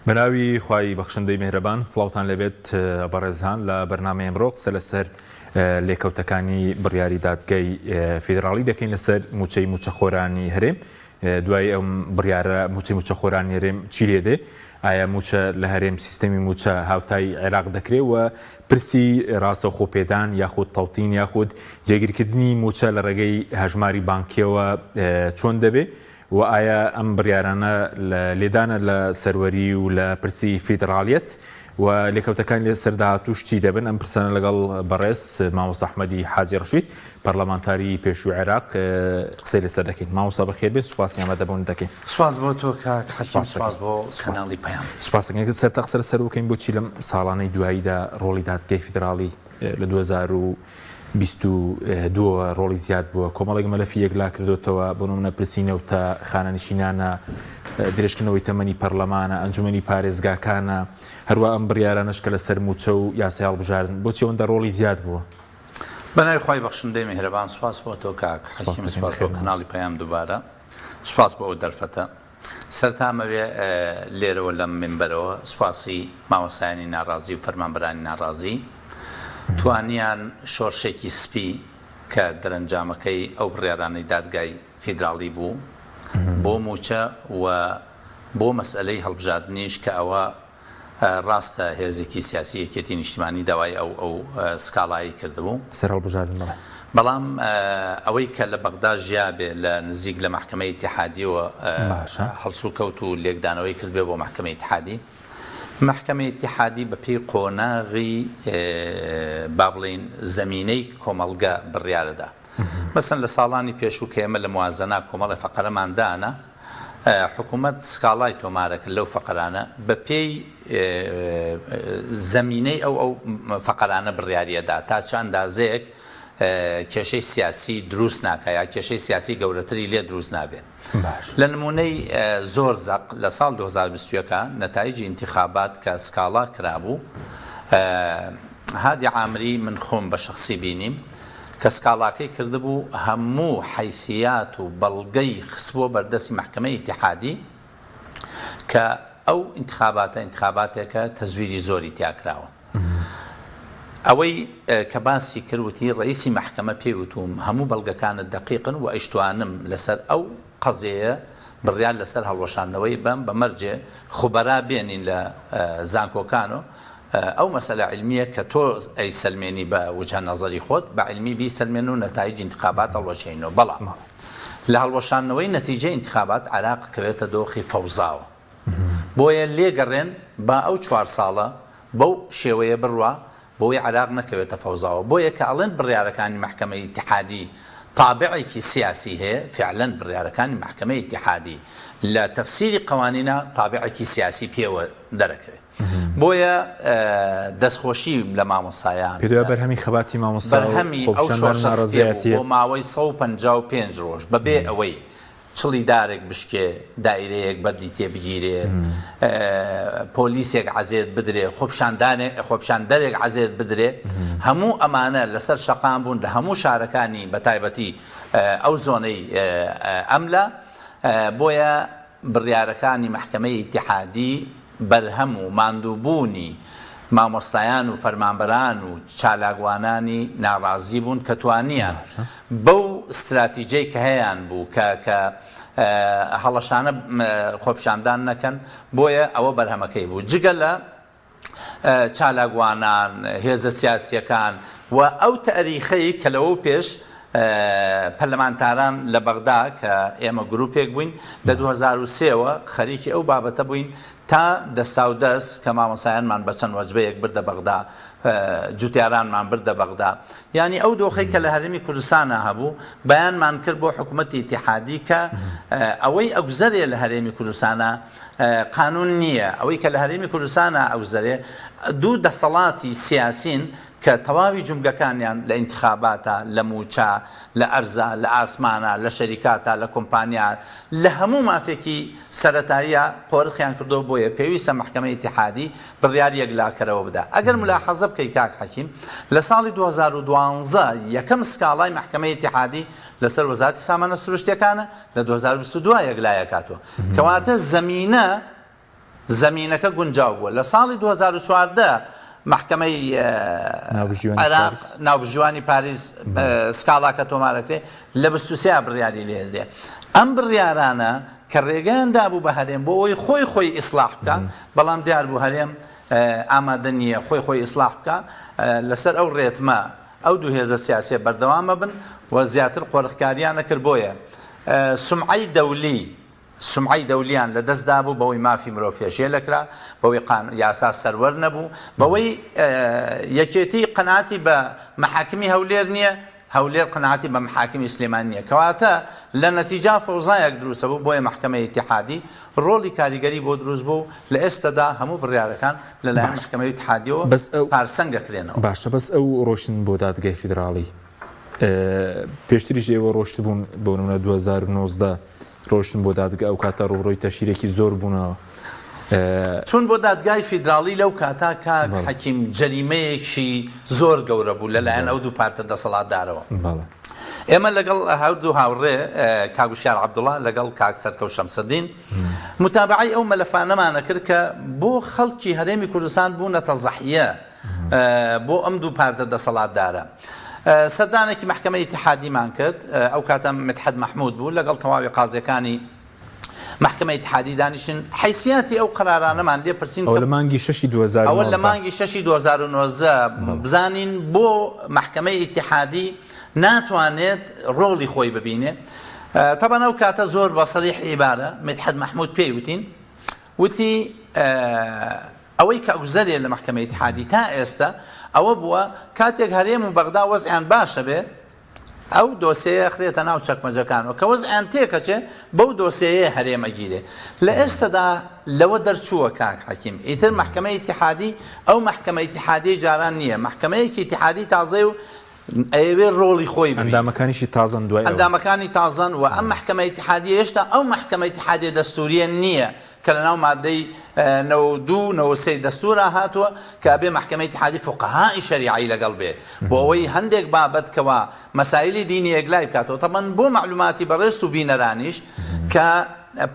بەناوی خوای بەخشندەی میهرەبان سڵاوتان لێبێت بەڕێزان لە بەرنامەی ئەمڕۆ قسە لەسەر لێکەوتەکانی بڕیاری دادگای فیدراڵی دەکەین لەسەر موچەی موچەخۆرانی هەرێم دوای ئەم بڕیارە موچەی موچەخۆرانی هەرێم چی لێ دێ ئایا موچە لە هەرێم سیستەمی موچە هاوتای عێراق دەکرێ و پرسی ڕاستەوخۆ پێدان یاخود تەوتین یاخود جێگیرکردنی موچە لە ڕێگەی هەژماری بانکیەوە چۆن دەبێ وە ئایا ئەم بڕیارانە لە لێدانە لە سەروەری و لە پرسی فیدڕاڵیەت و لێکەوتەکانی لە سەر داهاتووش چی دەبن؟ ئەم پرسانە لەگەڵ بەڕێز مامۆستا ئەحمەدی حاجی ڕەشید پەرلەمانتاری پێشووی عێراق قسەی لەسەر دەکەین. مامۆستا بەخێر بێن، سوپاسی ئامادەبوونت دەکەین. سوپاس بۆ تۆ کاک حەکیم، سوپاس بۆ کەناڵی پەیام. سوپاس دەکەین. سەرەتا قسە لەسەر بکەین بۆچی لەم ساڵانەی دواییدا ڕۆڵی دادگای فیدراڵی لە 2022 ەوە ڕۆڵی زیاد بووە، کۆمەڵێک مەلەفی یەکلا کردۆتەوە، بۆ نمونە پرسی نەوتە، خانەنشینانە، درێژکردنەوەی تەمەنی پەرلەمانە، ئەنجومەنی پارێزگاکانە، هەروا ئەم بڕیارانەش کە لەسەر مووچە و یاسای هەڵبژاردن، بۆچی ئەوەندە ڕۆڵی زیاد بووە؟ بەناوی خوای بەخشندەی میهرەبان سوپاس بۆ تۆ کاک حەکیم، سوپاس بۆ کەناڵی پەیام دووبارە، سوپاس بۆ ئەو دەرفەتە. سەرەتا ئەمەوێ لێرەوە لەم مینبەرەوە سوپاسی مامۆستایانی ناڕازی و فەرمانبەرانی ناڕازی توانیان شۆرشێکی سپی کە دەرەنجامەکەی ئەو بڕیارانەی دادگای فیدراڵی بوو بۆ مووچە و بۆ مەسئەلەی هەڵبژاردنیش کە ئەوە ڕاستە هێزێکی سیاسی یەکێتی نیشتیمانی داوای ئەو ئەو سکاڵایەی کردبوو. سەر هەڵبژاردن بەڵێ. بەڵام ئەوەی کە لە بەغدا ژیابێ لە نزیک لە مەحکەمەی ئیتیحادیەوە باشە. هەڵسوکەوت و لێکدانەوەی کردبێ بۆ مەحکەمەی ئیتیحادی. مەحکەمەی ئیتیحادی بە پێی قۆناغی با بڵێین زەمینەی کۆمەڵگە بڕیارەدا. مەسەن لە ساڵانی پێشوو کە ئێمە لە موازەنا کۆمەڵێ فەقەرەمان دانا، حکوومەت سکاڵای تۆمارە کرد لەو فەقەرانە، بە پێی زەمینەی ئەو ئەو فەقەرانە بڕیاری ئەدا تا چ ئەندازەیەک کێشەی سیاسی دروست ناکا یا کێشەی سیاسی گەورەتری لێ دروست نابێ. لە نموونەی زۆر زەق لە ساڵ 2021 نەتایجی ئینتیخابات کە سکاڵا کرابوو هادی عامری من خۆم بە شەخسی بینیم کە سکاڵاکەی کردبوو هەموو حەیسیات و بەڵگەی خستبووە بەردەستی مەحکەمەی ئیتیحادی کە ئەو ئینتخاباتە ئینتخاباتێکە تەزویری زۆری تیا کراوە. ئەوەی کە باسی کرد وتی ڕەئیسی مەحکەمە پێی وتووم هەموو بەڵگەکانت دەقیقن و ئەیشتوانم لەسەر ئەو قەزیەیە بڕیار لەسەر هەڵوەشاندنەوەی بەم بە مەرجێ خوبەرا بێنین لە زانکۆکان و ئەو مەسەلە عیلمیە کە تۆ ئەیسەلمێنی بە وجهە نەزەری خۆت بە عیلمی بیسەلمێن و نەتایج ئینتخابات هەڵوەشێنەوە بەڵام لە هەڵوەشاندنەوەی نەتیجەی ئینتخابات عێراق کەوێتە دۆخی فەوزاوە بۆیە لێگەڕێن با ئەو چوار ساڵە بەو شێوەیە بڕوا بۆی عێراق نەکەوێتە فەوزاوە بۆیە کە ئەڵێن بڕیارەکانی مەحکەمەی ئیتیحادی تابعێکی سیاسی هەیە فعلەن بڕیارەکانی مەحکەمەی ئیتیحادی لە تەفسیری قەوانینا تابعێکی سیاسی پێوە دەرەکەوێ بۆیە دەستخۆشی لە مامۆستایان پێت وایە بەرهەمی خەباتی مامۆستا و بەرهەمی ئەو خۆپیشاندان و شۆڕشە سپیە بوو ناڕەزایەتییە بۆ ماوەی 155 ڕۆژ بەبێ ئەوەی چڵی دارێک بشکێ، دایرەیەک بەردی تێ بگیرێ، پۆلیسێک عەزێت بدرێ، خۆپیشاندەرێک عەزێت بدرێ، هەموو ئەمانە لەسەر شەقام بوون لە هەموو شارەکانی بەتایبەتی ئەو زۆنەی ئەملا، بۆیە بڕیارەکانی مەحکەمەی ئیتیحادی بەرهەم و ماندووبوونی مامۆستایان و فەرمانبەران و چالاکوانانی ناڕازی بوون کە توانیان بەو ستراتیجەی کە هەیان بوو کە کە هەڵەشانە خۆپیشاندان نەکەن بۆیە ئەوە بەرهەمەکەی بوو جگە لە چالاکوانان هێزە سیاسیەکان و ئەو تەئریخەی کە لەوەو پێش پەرلەمانتاران لە بەغدا کە ئێمە گروپێک بووین لە 2003 وە خەریکی ئەو بابەتە بووین تا دەستاودەست کە مامۆسایانمان بە چەند وەجبەیەک بردە بەغدا جوتیارانمان بردە بەغدا یانی ئەو دۆخەی کە لە هەرێمی کوردستانا هەبوو بەیانمان کرد بۆ حکوومەتی ئیتیحادی کە ئەوەی ئەگوزەرێ لە هەرێمی کوردستانا قانون نییە ئەوەی کە لە هەرێمی کوردستانا ئەگوزەرێ دوو دەسەڵاتی سیاسین کە تەواوی جومگەکانیان لە ئینتخاباتا، لە مووچە، لە ئەرزا، لە ئاسمانا، لە شەریکاتا، لە کۆمپانیا، لە هەموو مافێکی سەرەتاییا قۆرخیان کردووە بۆیە پێویستە مەحکەمەی ئیتیحادی بڕیاری یەکلاکەرەوە بدا. ئەگەر مولاحەزە بکەی کاک حەکیم لە ساڵی 2012 یەکەم سکاڵای مەحکەمەی ئیتیحادی لەسەر وەزارەتی سامانە سروشتیەکانە لە 2022 یەکلایەکاتەوە. کەواتە زەمینە. زەمینەکە گونجاو بووە. لە ساڵی 2014 مەحکەمەی عێراق ناوبژیوانی پاریس سکاڵاکە تۆمارەکرێ لە 23 بڕیاری لێدرێ. ئەم بڕیارانە کە ڕێگەیان دابوو بە هەرێم بۆ ئەوەی خۆی خۆی ئیسلاح بکا، بەڵام دیار بوو هەرێم ئامادە نییە خۆی خۆی ئیسلاح بکا، لەسەر ئەو ڕێتمە ئەو دوو هێزە سیاسیە بەردەوام ئەبن و زیاتر قۆرخکاریان ئەکرد، بۆیە سومعەی دەولی سومعەی دەولیان لە دەست دابوو بەوەی مافی مرۆڤ پێشێل ئەکرا، بەوەی قان یاسا سەروەر نەبوو، بەوەی یەکێتی قەناعەتی بە مەحاکمی هەولێر نییە، هەولێر قەناعەتی بە مەحاکمی سلێمانی نییە، کەواتە لە نەتیجا فەوزایەک دروست بوو، بۆیە مەحکەمەی ئیتیحادی ڕۆڵی کاریگەری بۆ دروست بوو و لە ئێستەدا هەموو بڕیارەکان لە لایەن باشە مەحکەمەی ئیتیحادیەوە بەس ئەو پارسەنگ ئەکرێنەوە. باشە بەس ئەو ڕۆشتن بۆ دادگای فیدراڵی پێشتریش ئێوە ڕۆشتبوون بۆ نمونە 2019 ڕۆشتن بۆ دادگا ئەو کاتە ڕووبڕووی تەشیرێکی زۆر بوونەوە. چوون بۆ دادگای فیدراڵی لەو کاتە کاک حەکیم جەریمەیەکی زۆر گەورە بوو لەلایەن ئەو دوو پارتە دەسەڵاتدارەوە. ئێمە لەگەڵ هەردوو هاوڕێ کاک وشیار عەبدوڵا لەگەڵ کاک سەرکەوت شەمسەدین متابەعەی ئەو مەلەفانەمان ئەکرد کە بۆ خەڵکی هەرێمی کوردستان بوونەتە زەحیە بۆ ئەم دوو پارتە دەسەڵاتدارە. سەردانێکی مەحکەمەی ئیتیحادیمان کرد، ئەو کاتە مدحەت مەحمود بوو لەگەڵ تەواوی قازیەکانی مەحکەمەی ئیتیحادی دانیشتین، حەیسیاتی ئەو قەرارانەمان لێ پرسین ئەوە لە مانگی شەشی 2019. ئەوە لە مانگی شەشی 2019 بزانین بۆ مەحکەمەی ئیتیحادی ناتوانێت ڕۆڵی خۆی ببینێ. تەبعەن ئەو کاتە زۆر بە سەریح عیبارە مدحەت مەحمود پێی وتین، وتی ئەوەی کە ئەگوزەرێ لە مەحکەمەی ئیتحادی تا ئێستە ئەوە بووە کاتێک هەرێم و بەغدا وەزعیان باشە بێ ئەو دۆسێیە ئەخرێتە ناو چەکمەجەکانەوە کە وەزعیان تێکەچێ بەو دۆسێیە هەرێم ئەگیرێ لە ئێستەدا لەوە دەرچووە کاک حەکیم ئیتر مەحکەمەی ئیتحادی ئەو مەحکەمە ئیتحادیەی جاران نییە مەحکەمەیەکی ئیتحادی تازەیە و ئەیەوێ ڕۆڵی خۆی ببینێ. ئەندامەکانیشی تازەن دوای ئەوە. ئەندامەکانی تازەن و ئەم مەحکەمە ئیتحادیە هێشتا ئەو مەحکەمە ئیتحادیە دەستوریە نییە کە لەناو مادەی 92 93 دەستورا هاتووە کە ئەبێ مەحکەمەی ئیتحادی فوقەهای شەریعەی لەگەڵ بێ بۆ ئەوەی هەندێک بابەت کەوا مەسایلی دینی یەکلای بکاتەوە تەبەن بۆ مەعلوماتی بەڕێزت و بینەرانیش کە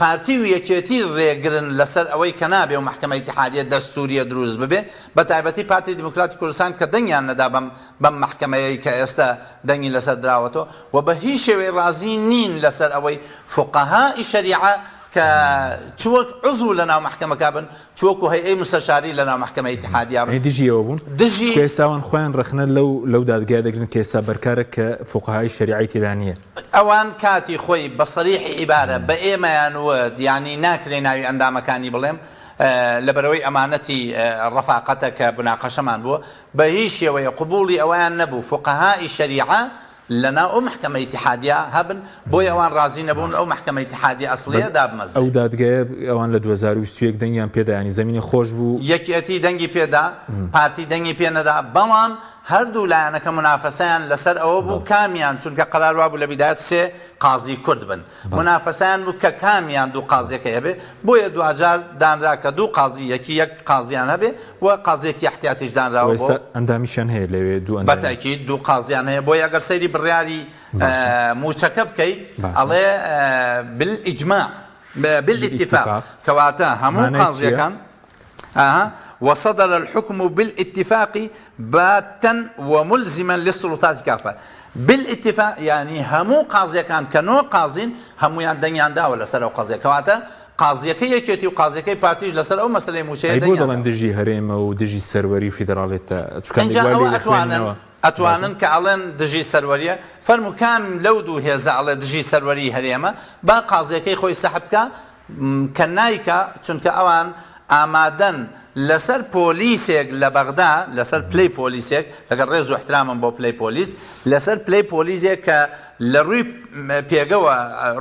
پارتی و یەکێتی ڕێگرن لەسەر ئەوەی کە نابێ و مەحکەمە ئیتحادیە دەستوریە دروست ببێ بە تایبەتی پارتی دیموکراتی کوردستان کە دەنگیان نەدا بەم بەم مەحکەمەیەی کە ئێستا دەنگی لەسەر دراوەتەوە و بە هیچ شێوەی ڕازی نین لەسەر ئەوەی فوقەهای شەریعە کە چ وەک عضو لە ناو مەحکەمەکە بن چ وەکو هەیئەی مستەشاری لە ناو مەحکەمەی ئیتیحادیا بن یانی دژی ئەوە بوون؟ دژی چونکە ئێستا ئەوان خۆیان ڕەخنە لەو لەو دادگایە دەگرن کە ئێستا بەرکارە کە فوقەهای شەریعەی تێدا نییە. ئەوان کاتی خۆی بە سەریحی عیبارە بە ئێمەیان وت یانی ناکرێ ناوی ئەندامەکانی بڵێم لەبەرئەوەی ئەمانەتی ڕەفاقەتە کە مناقەشەمان بووە بە هیچ شێوەیەک قبوڵی ئەوەیان نەبوو فوقەهائی شەریعە لەناو ئەو مەحکەمە ئیتیحادیە هەبن، بۆیە ئەوان ڕازی نەبوون ئەو مەحکەمە ئیتیحادیە ئەسڵیە بەس دابمەزرێ. ئەو دادگایە ئەوان لە 2021 دەنگیان پێدا یانی زەمینە خۆش بوو. یەکیەتی دەنگی پێدا، پارتی دەنگی پێ نەدا، بەڵام هەردوو لایەنەکە مونافەسەیان لەسەر ئەوە بوو کامیان، چونکە قەرار وابوو لە بیدایەت سێ قازی کورد بن، مونافەسەیان بوو کە کامیان دوو قازیەکەی هەبێ، بۆیە دواجار دانرا کە دوو قازی یەکی یەک قازیان هەبێ و قازیەکی ئیحتیاتیش دانراوە بۆ. ئێستا ئەندامیشیان هەیە لەوێ دوو ئەندامی. بەتەئکید دوو قازیان هەیە، بۆیە ئەگەر سەیری بڕیاری مووچەکە بکەی ئەڵێ بالئیجماع بالاتفاق کەواتە هەموو قازیەکان. ئەها وصدر الحکم بالاتفاق باتا وملزما للسلطات کافە بالاتفاق یانی هەموو قازیەکان کە نۆ قازین هەموویان دەنگیان داوە لەسەر ئەو قەزیە کەواتە قازیەکەی یەکێتی و قازیەکەی پارتیش لەسەر ئەو مەسەلەی مووچەیە ئەی بۆ دەنگیان دەڵێن داوە. دژی هەرێمە و دژی سەروەری و فیدراڵیەتە چونکە هەندێک ئینجا وای ئەوە لێ ئەتوانن دەخوێننەوە ئەتوانن باشە کە ئەڵێن دژی سەروەریە فەرموو کام لەو دوو هێزە ئەڵێ دژی سەروەری هەرێمە با قازیەکەی خۆی سەحب کا کە نایکا چونکە ئەوان ئامادەن لەسەر پۆلیسێک لە بەغدا لەسەر پلەی پۆلیسێک لەگەڵ ڕێز و احترامم بۆ پلەی پۆلیس لەسەر پلەی پۆلیسێک کە لە ڕووی پێگەوە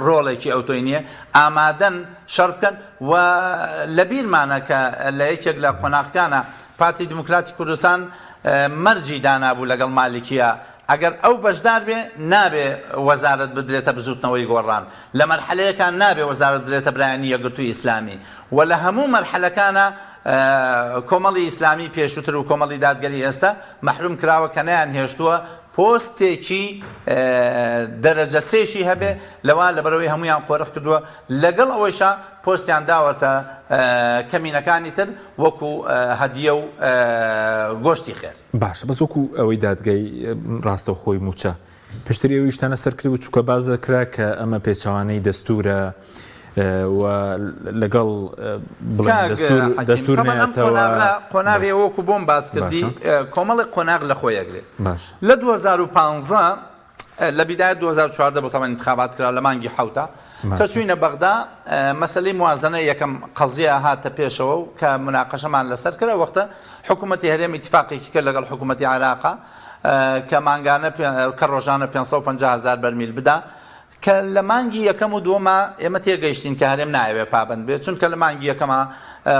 ڕۆڵێکی ئەوتۆی نییە ئامادەن شەڕ بکەن و لە بیرمانە کە لە یەکێک لە قۆناغەکانە پارتی دیموکراتی کوردستان مەرجی دانابوو لەگەڵ مالکیە ئەگەر ئەو بەشدار بێ نابێ وەزارەت بدرێتە بزوتنەوەی گۆڕان، لە مەرحەلەیەکا نابێ وەزارەت بدرێتە برایانی یەکگرتووی ئیسلامی و لە هەموو مەرحەلەکانا کۆمەڵی ئیسلامی پێشووتر و کۆمەڵی دادگەری ئێستا مەحروم کراوە کە نەیانهێشتووە پۆستێکی دەرەجە سێشی هەبێ لەوە لەبەرئەوەی هەموویان قۆرخ کردووە لەگەڵ ئەوەیشا پۆستیان داوەتە کەمینەکانی تر وەکو هەدیە و گۆشتی خێر. باشە بەس وەکو ئەوەی دادگای ڕاستەوخۆی مووچە پێشتر ئێوە ئیشتان لەسەر کردبوو چونکە باس دەکرا کە ئەمە پێچەوانەی دەستورە و لەگەڵ بڵێن کاک دەستور حەکیم دەستور تەبعەن ئەم نایەتەوە قۆناغە قۆناغی باشە وەکو بۆم باس کردی باشە کۆمەڵێک قۆناغ لە خۆی ئەگرێت باشە لە 2015 لە بیدایەت 2014 بۆ تەبعەن ئینتخابات کرا لە مانگی حەوتا کە باشە چووینە بەغدا مەسەلەی موازنە یەکەم قەزیە هاتە پێشەوە و کە مناقەشەمان لەسەر کرا وەختە حکوومەتی هەرێم ئیتفاقێکی کرد لەگەڵ حکوومەتی عێراقا کە مانگانە کە ڕۆژانە 550 هەزار بەرمیل بدا کە لە مانگی یەکەم و دووەما ئێمە تێگەیشتین کە هەرێم نایەوێ پابەند بێت، چونکە لە مانگی یەکەما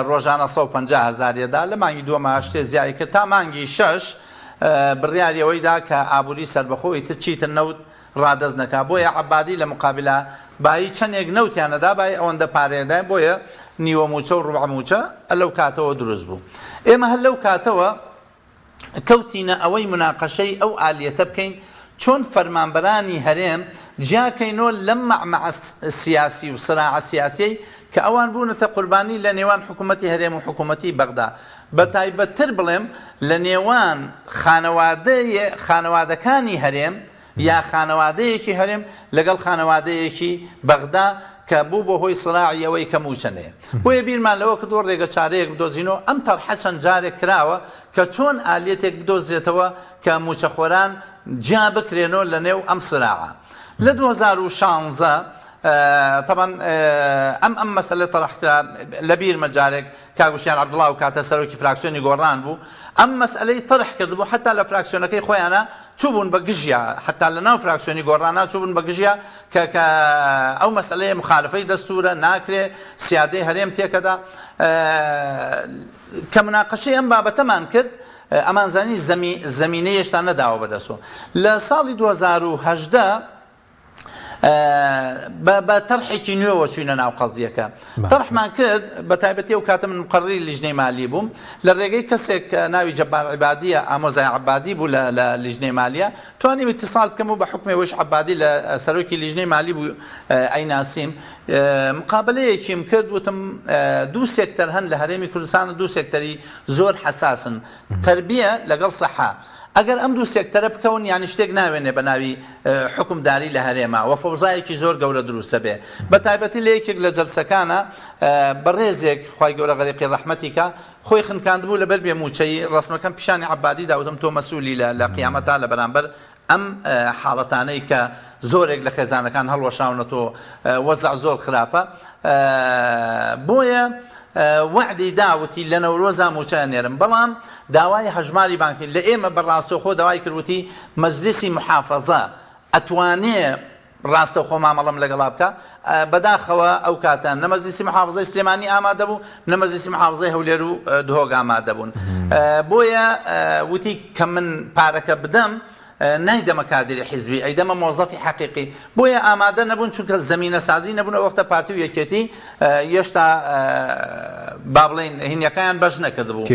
ڕۆژانە 150 هەزار یەدا، لە مانگی دووەما شتێ زیای کرد تا مانگی شەش بڕیاری ئەوەی دا کە ئابووری سەربەخۆ ئیتر چیتر نەوت ڕادەست نەکا، بۆیە عەبادی لە مقابلا بایی چەندێک نەوتیان ئەدا بایی ئەوەندە پارەیە داین، بۆیە نیوە مووچە و ڕوبع مووچە لەو کاتەوە دروست بوو. ئێمە هەر لەو کاتەوە کەوتینە ئەوەی موناقەشەی ئەو ئالیەتە بکەین چۆن فەرمانبەرانی هەرێم جیاکەینۆ لەم مەعمەعە سیاسی و سراعە سیاسیەی کە ئەوان بوونەتە قوربانی لە نێوان حکوومەتی هەرێم و حکوومەتی بەغدا بە تایبەتتر بڵێم لە نێوان خانەوادەیە خانەوادەکانی هەرێم یا خانەوادەیەکی هەرێم لەگەڵ خانەوادەیەکی بەغدا کە بوو بە هۆی سراعی ئەوەی کە مووچە نەیە. بۆیە بیرمان لەوە کردووە ڕێگە چارەیەک بدۆزینەوە، ئەم تەرحە چەند جارێک کراوە کە چۆن ئالیەتێک بدۆزرێتەوە کە مووچەخۆران جیا بکرێنەوە لە نێو ئەم سراعە. لە 2016 تەبعەن ئەم ئەم مەسەلە تەرح کرا، لە بیرمە جارێک کاک وشیار عەبدوڵا ئەو کاتە سەرۆکی فراکسیۆنی گۆڕان بوو، ئەم مەسئەلەی تەرح کردبوو، حەتا لە فراکسیۆنەکەی خۆیانا چووبوون بە گژیا، حەتا لە ناو فراکسیۆنی گۆڕانا چووبوون بە گژیا کە کە ئەو مەسئەلەیە موخالەفەی دەستوورە، ناکرێ، سیادەی هەرێم تێکەدا. کە موناقەشەی ئەم بابەتەمان کرد، ئەمانزانی زەمی زەمینەی هێشتا نەداوە بە دەستەوە. لە ساڵی 2018 بە تەرحێکی نوێوە چوینە ناو قەزیەکە تەرحمان کرد بە تایبەتی ئەو کاتە من مقەڕری لیژنەی مالی بووم لە ڕێگەی کەسێک ناوی جەبار عیبادیە ئامۆزای عەبادی بوو لە لیژنەی مالیە توانیم اتصال بکەم و بە حکومی ئەوەیش عەبادی لە سەرۆکی لیژنەی مالی بوو ئەیناسیم مقابلەیەکیم کرد وتم دوو سێکتەر هەن لە هەرێمی کوردستان دوو سێکتەری زۆر حەساسن تەربیە لەگەڵ سەحا ئەگەر ئەم دوو سێکتەرە بکەون یانی شتێک ناوێنێ بە ناوی حوکمداری لە هەرێما وە فەوزایەکی زۆر گەورە دروستە بێ بە تایبەتی لە یەکێک لە جەلسەکانا بەڕێزێک خوای گەورە غەریقی ڕەحمەتی کا خۆی خنکاندبوو لەبەر بێ مووچەیی ڕەسمەکەم پیشانی عەبادی دا وتم تۆ مەسئولی لە لە قیامەتا لە بەرامبەر ئەم حاڵەتانەی کە زۆرێک لە خێزانەکان هەڵوەشاونەتەوە وەزع زۆر خراپە بۆیە وەعدی دا وتی لە نەورۆزا مووچە ئەنێرم بەڵام داوای هەژماری بانکی لە ئێمە بە ڕاستەوخۆ داوای کرد وتی مەجلیسی محافەزە ئەتوانێ ڕاستەوخۆ مامەڵەم لەگەڵا بکا بەداخەوە ئەو کاتە نە مەجلیسی محافەزەی سلێمانی ئامادە بوو نە مەجلیسی محافەزەی هەولێر و دهۆک ئامادە بوون بۆیە وتی کە من پارەکە بدەم نایدەمە کادری حیزبی ئەیدەمە مۆزەفی حەقیقی بۆیە ئامادە نەبوون چونکە زەمینە سازی نەبوون ئەو وەختە پارتی و یەکێتی یەشتا با بڵێین هینەکەیان بەش نەکردبوو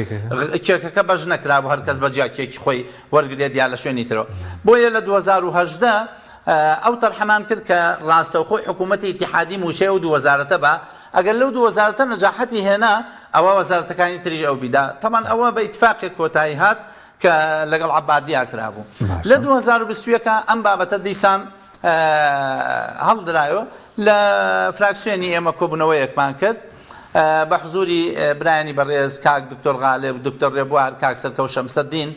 کێکەکە بەش نەکرابوو هەرکەس بە جیا کێکی خۆی وەرگێت یا لە شوێنی ترەوە بۆیە لە 2018 ئەو تەرحەمان کرد کە ڕاستەوخۆی حکوومەتی ئیتیحادی مووچەی ئەو دوو وەزارەتە بە ئەگەر لەو دوو وەزارەتە نەجاحەتی هێنا ئەوە وەزارەتەکانی تریش ئەو بیدا تەبعەن ئەوە بە ئیتفاقێک کۆتایی هات کە لەگەڵ عەبادیا کرابوو لە 2021 ئەم بابەتە دیسان هەڵدرایەوە لە فراکسیۆنی ئێمە کۆبوونەوەیەکمان کرد بە حزوری برایانی بەڕێز کاک دکتۆر غالب دکتۆر ڕێبوار کاک سەرکەوت شەمسەدین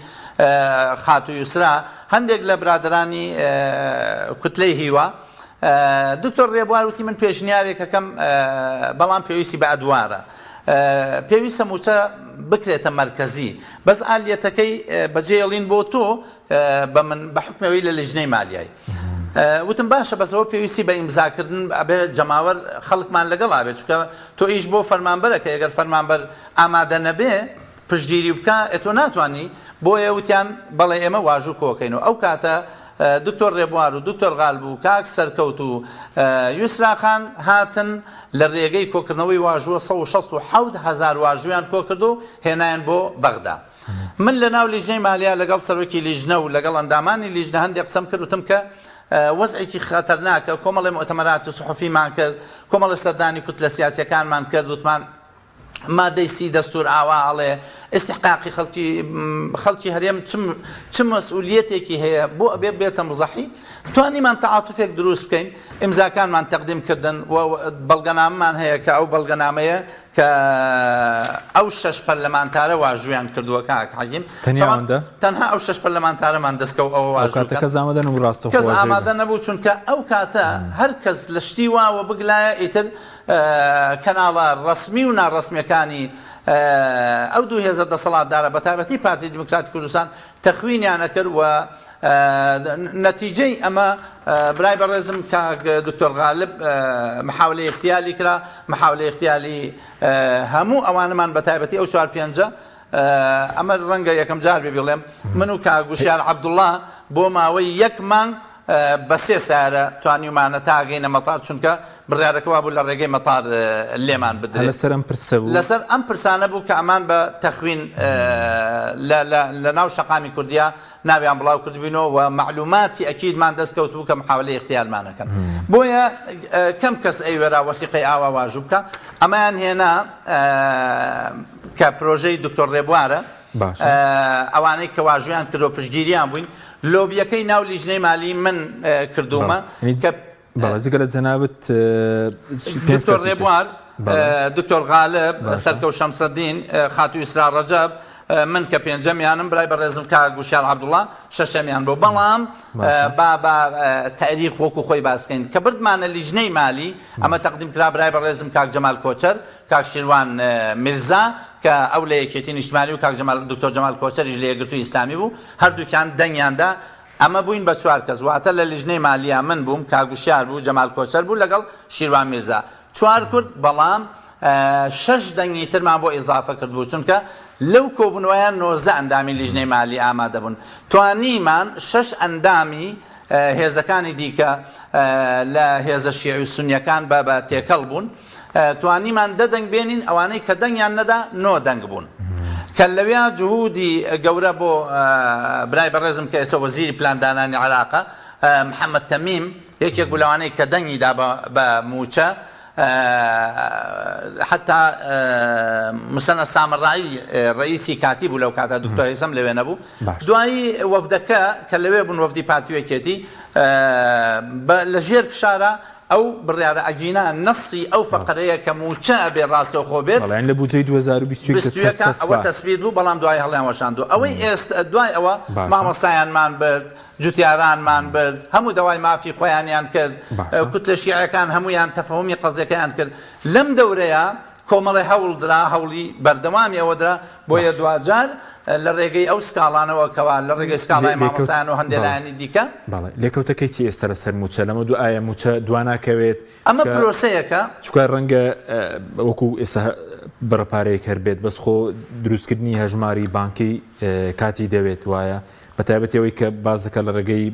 خاتوو یوسرا هەندێک لە برادەرانی کوتلەی هیوا دکتۆر ڕێبوار وتی من پێشنیارێکەکەم بەڵام پێویستی بە ئەدوارە پێویستە مووچە بکرێتە مەرکەزی بەس ئالیەتەکەی بەجێڵین بۆ تۆ بە من بە حکمەوەی لە لیژنەی مالیای وتم باشە بەس ئەوە پێویستی بە ئیمزاکردن ئەبێ جەماوەر خەڵکمان لەگەڵ ئابێت چونکە تۆ ئیش بۆ فەرمانبەرەکە ئەگەر فەرمانبەر ئامادە نەبێ پشتگیری بکا ئێ تۆ ناتوانی بۆیە وتیان بەڵێ ئێمە واژوو کۆکەین و ئەو کاتە دکتۆر ڕێبوار و دکتۆر غالب و کاک سەرکەوت و یوسرا خان هاتن لە رێگەی کۆکردنەوەی واژووە 167 هەزار واژوویان کۆکرد و هێنایان بۆ بەغدا. من لە ناو لیژنەی مالیا لەگەڵ سەرۆکی لیژنە و لەگەڵ ئەندامانی لیژنە هەندێک قسەم کرد وتم کە وەزعێکی خەتەرناکە، کۆمەڵێ موئتەمەراتی سوحوفیمان کرد، کۆمەڵێ سەردانی کوتلە سیاسیەکانمان کرد، وتمان مادەی سی دەستور ئاوا ئەڵێ، ئیستحقاقی خەڵکی خەڵکی هەرێم چ چ مەسئولیەتێکی هەیە بۆ ئەبێ بێتە مزەحی، توانیمان تەعاتوفێک دروست بکەین، ئیمزاکانمان تەقدیم کردن و بەڵگەنامەمان هەیە کە ئەو بەڵگەنامەیە کە ئەو شەش پەرلەمانتارە واژوویان کردووە کاک حەکیم تەنیا ئەوەندە؟ تەنها ئەو شەش پەرلەمانتارەمان دەستکەوت ئەوە ئەو واژوو کاتە بکەن کەس ئامادە نەبوو ڕاستەوخۆ کەس واژووی ئامادە بکەن. نەبوو چونکە ئەو کاتە هەر کەس لە شتی واوە بگلایە ئیتر کەناڵە ڕەسمی و ناڕەسمیەکانی ئەو دوو هێزە دەسەڵاتدارە بەتایبەتی پارتی دیموکراتی کوردستان تەخوینیان ئەکرد و نەتیجەی ئەمە برای بەڕێزم کاک دکتۆر غالب محاولەی اغتیالی کرا، محاولەی اغتیالی هەموو ئەوانەمان بەتایبەتی ئەو چوار پێنجە ئەمە ڕەنگە یەکەم جار بێ بڵێم من و کاک وشیار عەبدوڵا بۆ ماوەی یەک مانگ بە سێ سەیارە توانیومانە تا گەینە مەتار چونکە بڕیارەکە وابوو لە ڕێگەی مەتار لێمان بدرێت. لەسەر ئەم پرسە بوو؟ لەسەر ئەم پرسانە بوو کە ئەمان بە تەخوین لە لە لە ناو شەقامی کوردیا ناویان بڵاو کردبووینەوە و مەعلوماتی ئەکیدمان دەست کەوتبوو کە محاولەی ئیغتیالمان ئەکەن. بۆیە کەم کەس ئەیوێرا وەسیقەی ئاوا واژوو بکا. ئەمەیان هێنا کە پرۆژەی دکتۆر ڕێبوارە. باشە. ئەوانەی کە واژوویان کردووە پشتگیریان بووین. لۆبیەکەی ناو لیژنەی مالی من کردوومە کە بەڵێ جگە لە جەنابت پێنج دکتۆر کەسی تر. ڕێبوار، بەڵێ. دکتۆر غالب، باشە. سەرکەوت شەمسەدین، خاتوو ئیسرا ڕەجەب، من کە پێنجەمیانم، برای بەڕێزم کاک وشیار عەبدوڵا شەشەمیان بوو. بەڵام باشە. با با تاریخ وەکو خۆی باس بکەین کە بردمانە لیژنەی مالی، ئەمە تەقدیم کرا برای بەڕێزم کاک جەمال کۆچەر، کاک شیروان میرزا کە ئەو لە یەکێتی نیشتمانی و کاک جەمال دکتۆر جەمال کۆچەریش لە یەکگرتووی ئیسلامی بوو، هەردووکیان دەنگیان دا، ئەمە بووین بە چوار کەس، واتە لە لیژنەی مالیە من بووم، کاک وشیار بوو، جەمال کۆچەر بوو لەگەڵ شیروان میرزا، چوار کورد، بەڵام شەش دەنگی ترمان بۆ ئیزافە کردبوو، چونکە لەو کۆبوونەوەیە 19 ئەندامی لیژنەی مالی ئامادە بوون، توانیمان شەش ئەندامی هێزەکانی دیکە لە هێزە شیعی و سونیەکان بە بە تێکەڵ بوون. توانیمان دە دەنگ بێنین، ئەوانەی کە دەنگیان نەدا نۆ دەنگ بوون. کە لەویا جهودی گەورە بۆ برای بەڕێزم کە ئێستا وەزیری پلاندانانی عێراقە، محەمەد تەمیم، یەکێک بوو لەوانەی کە دەنگی دا بە مووچە، حەتا موسەنا سامەڕایی ڕەئیسی کاتی بوو لەو کاتە، دکتۆر هەیسەم لەوێ نەبوو. دوایی وەفدەکە کە لەوێ بوون وەفدی پارتی و یەکێتی لە ژێر فشارا ئەو بڕیارە ئەگینا نەسی ئەو فەقەرەیە کە مووچە ئەبێ ڕاستەوخۆ بێت. بەڵێ یانی لە بودجەی 2021 21 ئەوە تەسبیت بوو بەڵام دوای هەڵیان وەشاندووە ئەوەی ئێست دوای ئەوە مامۆستایانمان برد جوتیارانمان برد هەموو داوای مافی خۆیانیان کرد کوتلە شیعەکان هەموویان تەفەهومی قەزیەکەیان کرد لەم دەورەیە کۆمەڵێ هەوڵ درا، هەوڵی بەردەوامی ئەوە درا، بۆیە دواجار لە ڕێگەی ئەو سکاڵانەوە کەوا لە ڕێگەی سکاڵای مامۆستایان و هەندێ لایەنی دیکە. بەڵێ، لێکەوتەکەی چی ئێستا لەسەر مووچە؟ لەمە دوو ئایا مووچە دواناکەوێت؟ ئەمە پرۆسەیەکە. چونکە ڕەنگە وەکو ئێستا بڕە پارەیەک هەر بێت، بەس خۆ دروستکردنی هەژماری بانکی کاتی دەوێت وایە؟ بەتایبەتی ئەوەی کە باس دەکات لە ڕێگەی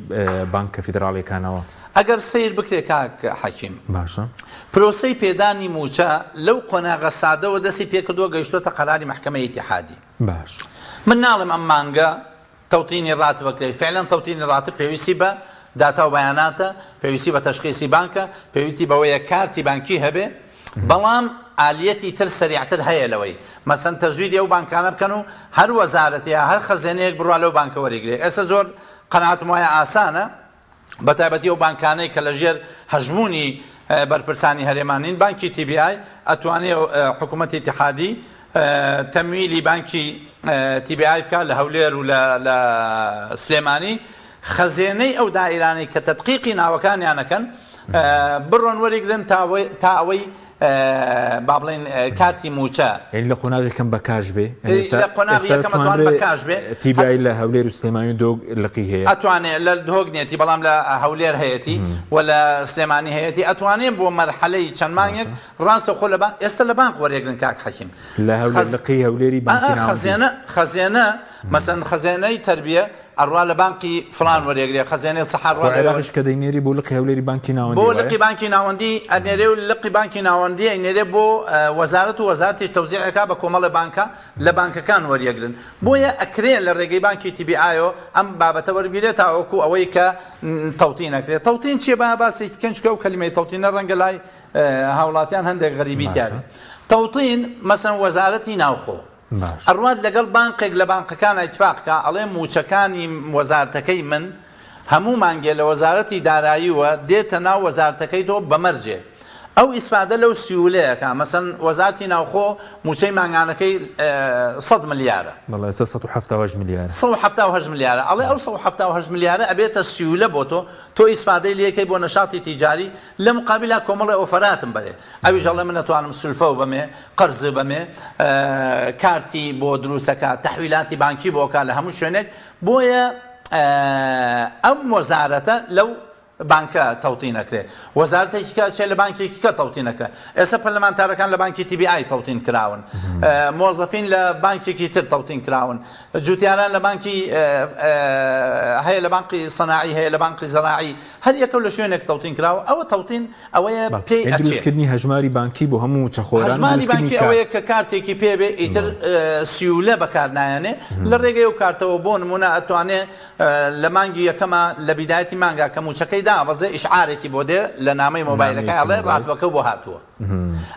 بانکە فیدراڵیەکانەوە. ئەگەر سەیر بکرێ کاک حەکیم. باشە. پرۆسەی پێدانی مووچە لەو قۆناغە سادەوە دەستی پێکردووە گەیشتۆتە قەراری مەحکەمەی ئیتیحادی. باش. من ناڵێم ئەم مانگە تەوتینی ڕاتب ئەکرێ، فعلەن تەوتینی ڕاتب پێویستی بە داتا و بەیاناتە، پێویستی بە تەشخیسی بانکە، پێویتی بەوەیە کارتی بانکی هەبێ، بەڵام ئالیەتی تر سەریعتر هەیە لەوەی مەسەن تەزویری ئەو بانکانە بکەن و هەر وەزارەت یا هەر خەزێنەیەک بڕوا لەو بانکە وەریگرێ ئێستا زۆر قەناعەتم وایە ئاسانە بەتایبەتی ئەو بانکانەی کە لە ژێر هەژموونی بەرپرسانی هەرێمان نین بانکی TBI ئەتوانێ حکوومەتی ئیتیحادی تەمویلی بانکی TBI بکات لە هەولێر و لە سلێمانی خەزێنەی ئەو دائیرانەی کە تەدقیقی ناوەکانیان ئەکەن بڕۆن وەریگرن تا ئەوەی با بڵێین کارتی مووچە. یانی لە قۆناغی یەکەم بە کاش بێ؟ لە قۆناغی یەکەم ئەتوان بە کاش بێ. TBI لە هەولێر و سلێمانی و دهۆک لقی هەیە. ئەتوانێ لە دهۆک نیەتی بەڵام لە هەولێر هەیەتی و لە سلێمانی هەیەتی ئەتوانێ بۆ مەرحەلەی چەند مانگێک ڕاستەوخۆ لە بانک ئێستا لە بانک وەریەگرن کاک حەکیم. لە هەولێر لقی هەولێری بانکی ناوەندی. خەزێنە خەزێنە مەسەن خەزێنەی تەربیە. ئەڕوا لە بانقی فڵان وەرێگرێ، خەزێنەی سەحا ڕوا لەوێ عێراقیش کە دەینێری بۆ لقی هەولێری بانکی ناوەندی بۆ لقی بانکی ناوەندی ئەنێرێ و لقی بانکی ناوەندی ئەینێرێ بۆ وەزارەت و وەزارەتیش تەوزیع ئەکا بە کۆمەڵێ بانکا لە بانکەکان وەریەگرن بۆیە ئەکرێ لە ڕێگەی بانکی تی بی ئایەوە ئەم بابەتە وەربگیرێ تاوەکو ئەوەی کە تەوتین ئەکرێ. تەوتین چیە با باسێکی بکەین چونکە ئەو کەلیمەی تەوتینە ڕەنگە لای هاوڵاتیان هەندێک غەریبی تیا بێ. تەوتین مەسەن وەزارەتی ناوخۆ ئەڕوات لەگەڵ بانقێک لە بانقەکان ئیتفاق کا ئەڵێ مووچەکانی وەزارتەکەی من هەموو مانگێ لە وەزارەتی داراییوە دێتە ناو وەزارتەکەی تۆ بە مەرجێ ئەو ئیسفادە لەو سیولەیە کا مەسەن وەزارتی ناوخۆ مووچەی مانگانەکەی سەد ملیارە. بەڵێ ئێستا 178 ملیارە. 178 ملیارە ئەڵێ ئەو 178 ملیارە ئەبێتە سیولە بۆ تۆ تۆ ئیسفادەی لێکەی بۆ نەشاتی تیجاری لە مقابلا کۆمەڵێ ئۆفەراتم بەرێ ئەویش ئەڵێ من ئەتوانم سولفەو بەمێ قەرز بەمێ کارتی بۆ دروسەکا تەحویلاتی بانکی بۆ کا لە هەموو شوێنێک بۆیە ئەم وەزارەتە لەو بانکە تەوتین ئەکرێ وەزارەتێکی کە ئەچێ لە بانکێکی کە تەوتین ئەکرێ ئێستا پەرلەمانتارەکان لە بانکی تی بی ئای تەوتین کراون مۆزەفین لە بانکێکی تر تەوتین کراون جوتیاران لە بانکی هەیە لە بانقی سەناعی هەیە لە بانقی زەراعی هەر یەکەو لە شوێنێک تەوتین کراوە ئەوە تەوتین ئەوەیە پێی ئەچێ. دروستکردنی هەژماری بانکی بۆ هەموو مووچەخۆران و هەژماری دروستکردنی بانکی ئەوەیە کارت. کە کارتێکی پێ بێ ئیتر سیولە بەکار نایەنێ لە ڕێگەی ئەو کارتەوە بۆ نموونە ئەتوانێ لە مانگی یەکەما لە بیدایەتی مانگا کە مووچەکەی دابەزێ ئیشعارێکی بۆ دێ لە نامەی مۆبایلەکەی نامەیەکی ئەڵێ مۆبایل. ڕاتبەکەو بۆ هاتووە.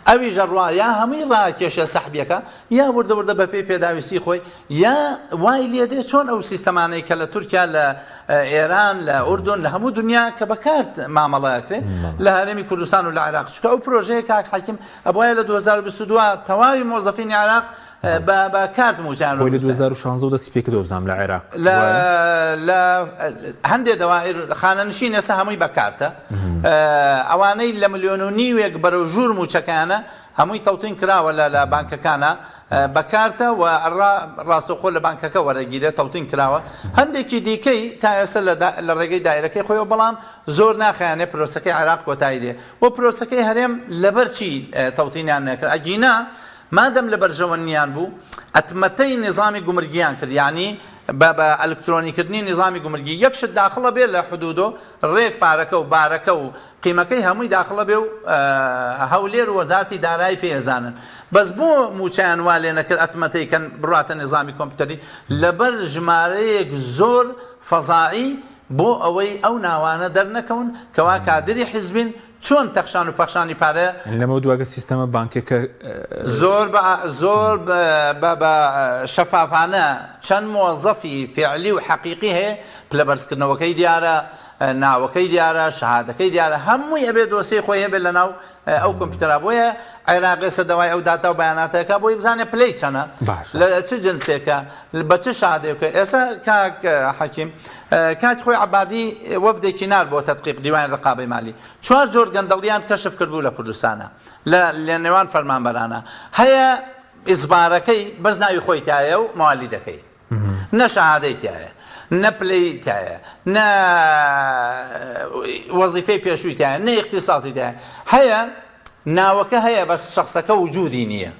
ئەویش ئەڕوا یا هەمووی ڕاکێشێ سەحبیەکە یا وردە وردە بەپێی پێداویستی خۆی یا وای لێ دێ چۆن ئەو سیستەمانەی کە لە تورکیا لە ئێران لە ئوردن لە هەموو دنیا کە بە کارت مامەڵە ئەکرێ لە هەرێمی کوردستان و لە عێراق چونکە ئەو پرۆژەیە کاک حەکیم ئەبوایە لە 2022 تەواوی مۆزەفینی عێراق بە بە کارت مووچەیان خۆی لە وەرگرتایە. 2016 دەستی پێکردەوە بزانم لە عێراق لە وایە؟ لە هەندێ دەوائر خانەنشین ئێستا هەمووی بە کارتە ئەوانەی لە ملیۆن و نیوێک بەرەو ژوور مووچەکەیانە هەمووی تەوتین کراوە لە لە بانکەکانە بە کارتە و ڕا ڕاستەوخۆ لە بانکەکە وەرەگیرێت تەوتین کراوە هەندێکی دیکەی تا ئێستا لە لە ڕێگەی دایرەکەی خۆیەوە بەڵام زۆر ناخایەنێ پرۆسەکەی عێراق کۆتایی دێ و پرۆسەکەی هەرێم لەبەر چی تەوتینیان نەکرد ئەگینا مادەم لە بەرژەوەنیان بوو ئەتمەتەی نیزامی گومرگیان کرد یانی بە بە ئەلکترۆنی کردنی نیزامی گومرگی یەک شت داخڵە بێ لە حدودۆ ڕێک پارەکە و بارەکە و قیمەکەی هەمووی داخڵە بێ و هەولێر و وەزارەتی دارایی پێ ئەزانن بەس بۆ موچەیان وا لێ نەکرد ئەتمەتەی کەن بڕاتە نیزامی کۆمپیوتەری لەبەر ژمارەیەک زۆر فەزائی بۆ ئەوەی ئەو ناوانە دەرنەکەون کەوا کادری حیزبین چۆن تەخشان و پەخشانی پارە. یانی لەمەو دوا گەر سیستەمە بانکیەکە. زۆر بە زۆر بە بە شەفافانە چەند مۆزەفی فیعلی و حەقیقی هەیە پلە بەرزکردنەوەکەی دیارە ناوەکەی دیارە شەهادەکەی دیارە هەمووی ئەبێ دۆسیەی خۆی هەبێت لەناو ئەو کۆمپیوتەرا بۆیە عێراق ئێستا داوای ئەو داتا و بەیاناتە ئەکا بۆی بزانێ پلەی چەنە باشە. لە چ جنسێکە بە چ شەهادەیەکە ئێستا کاک حەکیم کاتی خۆی عەبادی وەفدێکی نارد بۆ تەدقیق دیوانی ڕقابەی مالی چوار جۆر گەندەڵیان کەشف کردبوو لە کوردستانا لە لە نێوان فەرمانبەرانا هەیە ئیزبارەکەی بەس ناوی خۆی تایە و موالیدەکەی نە شەهادەی تایە نە پلەی تایە نە وەزیفەی پێشووی تایە نە ئیختیساسی تایە هەیە ناوەکە هەیە بەس شەخسەکە وجودی نییە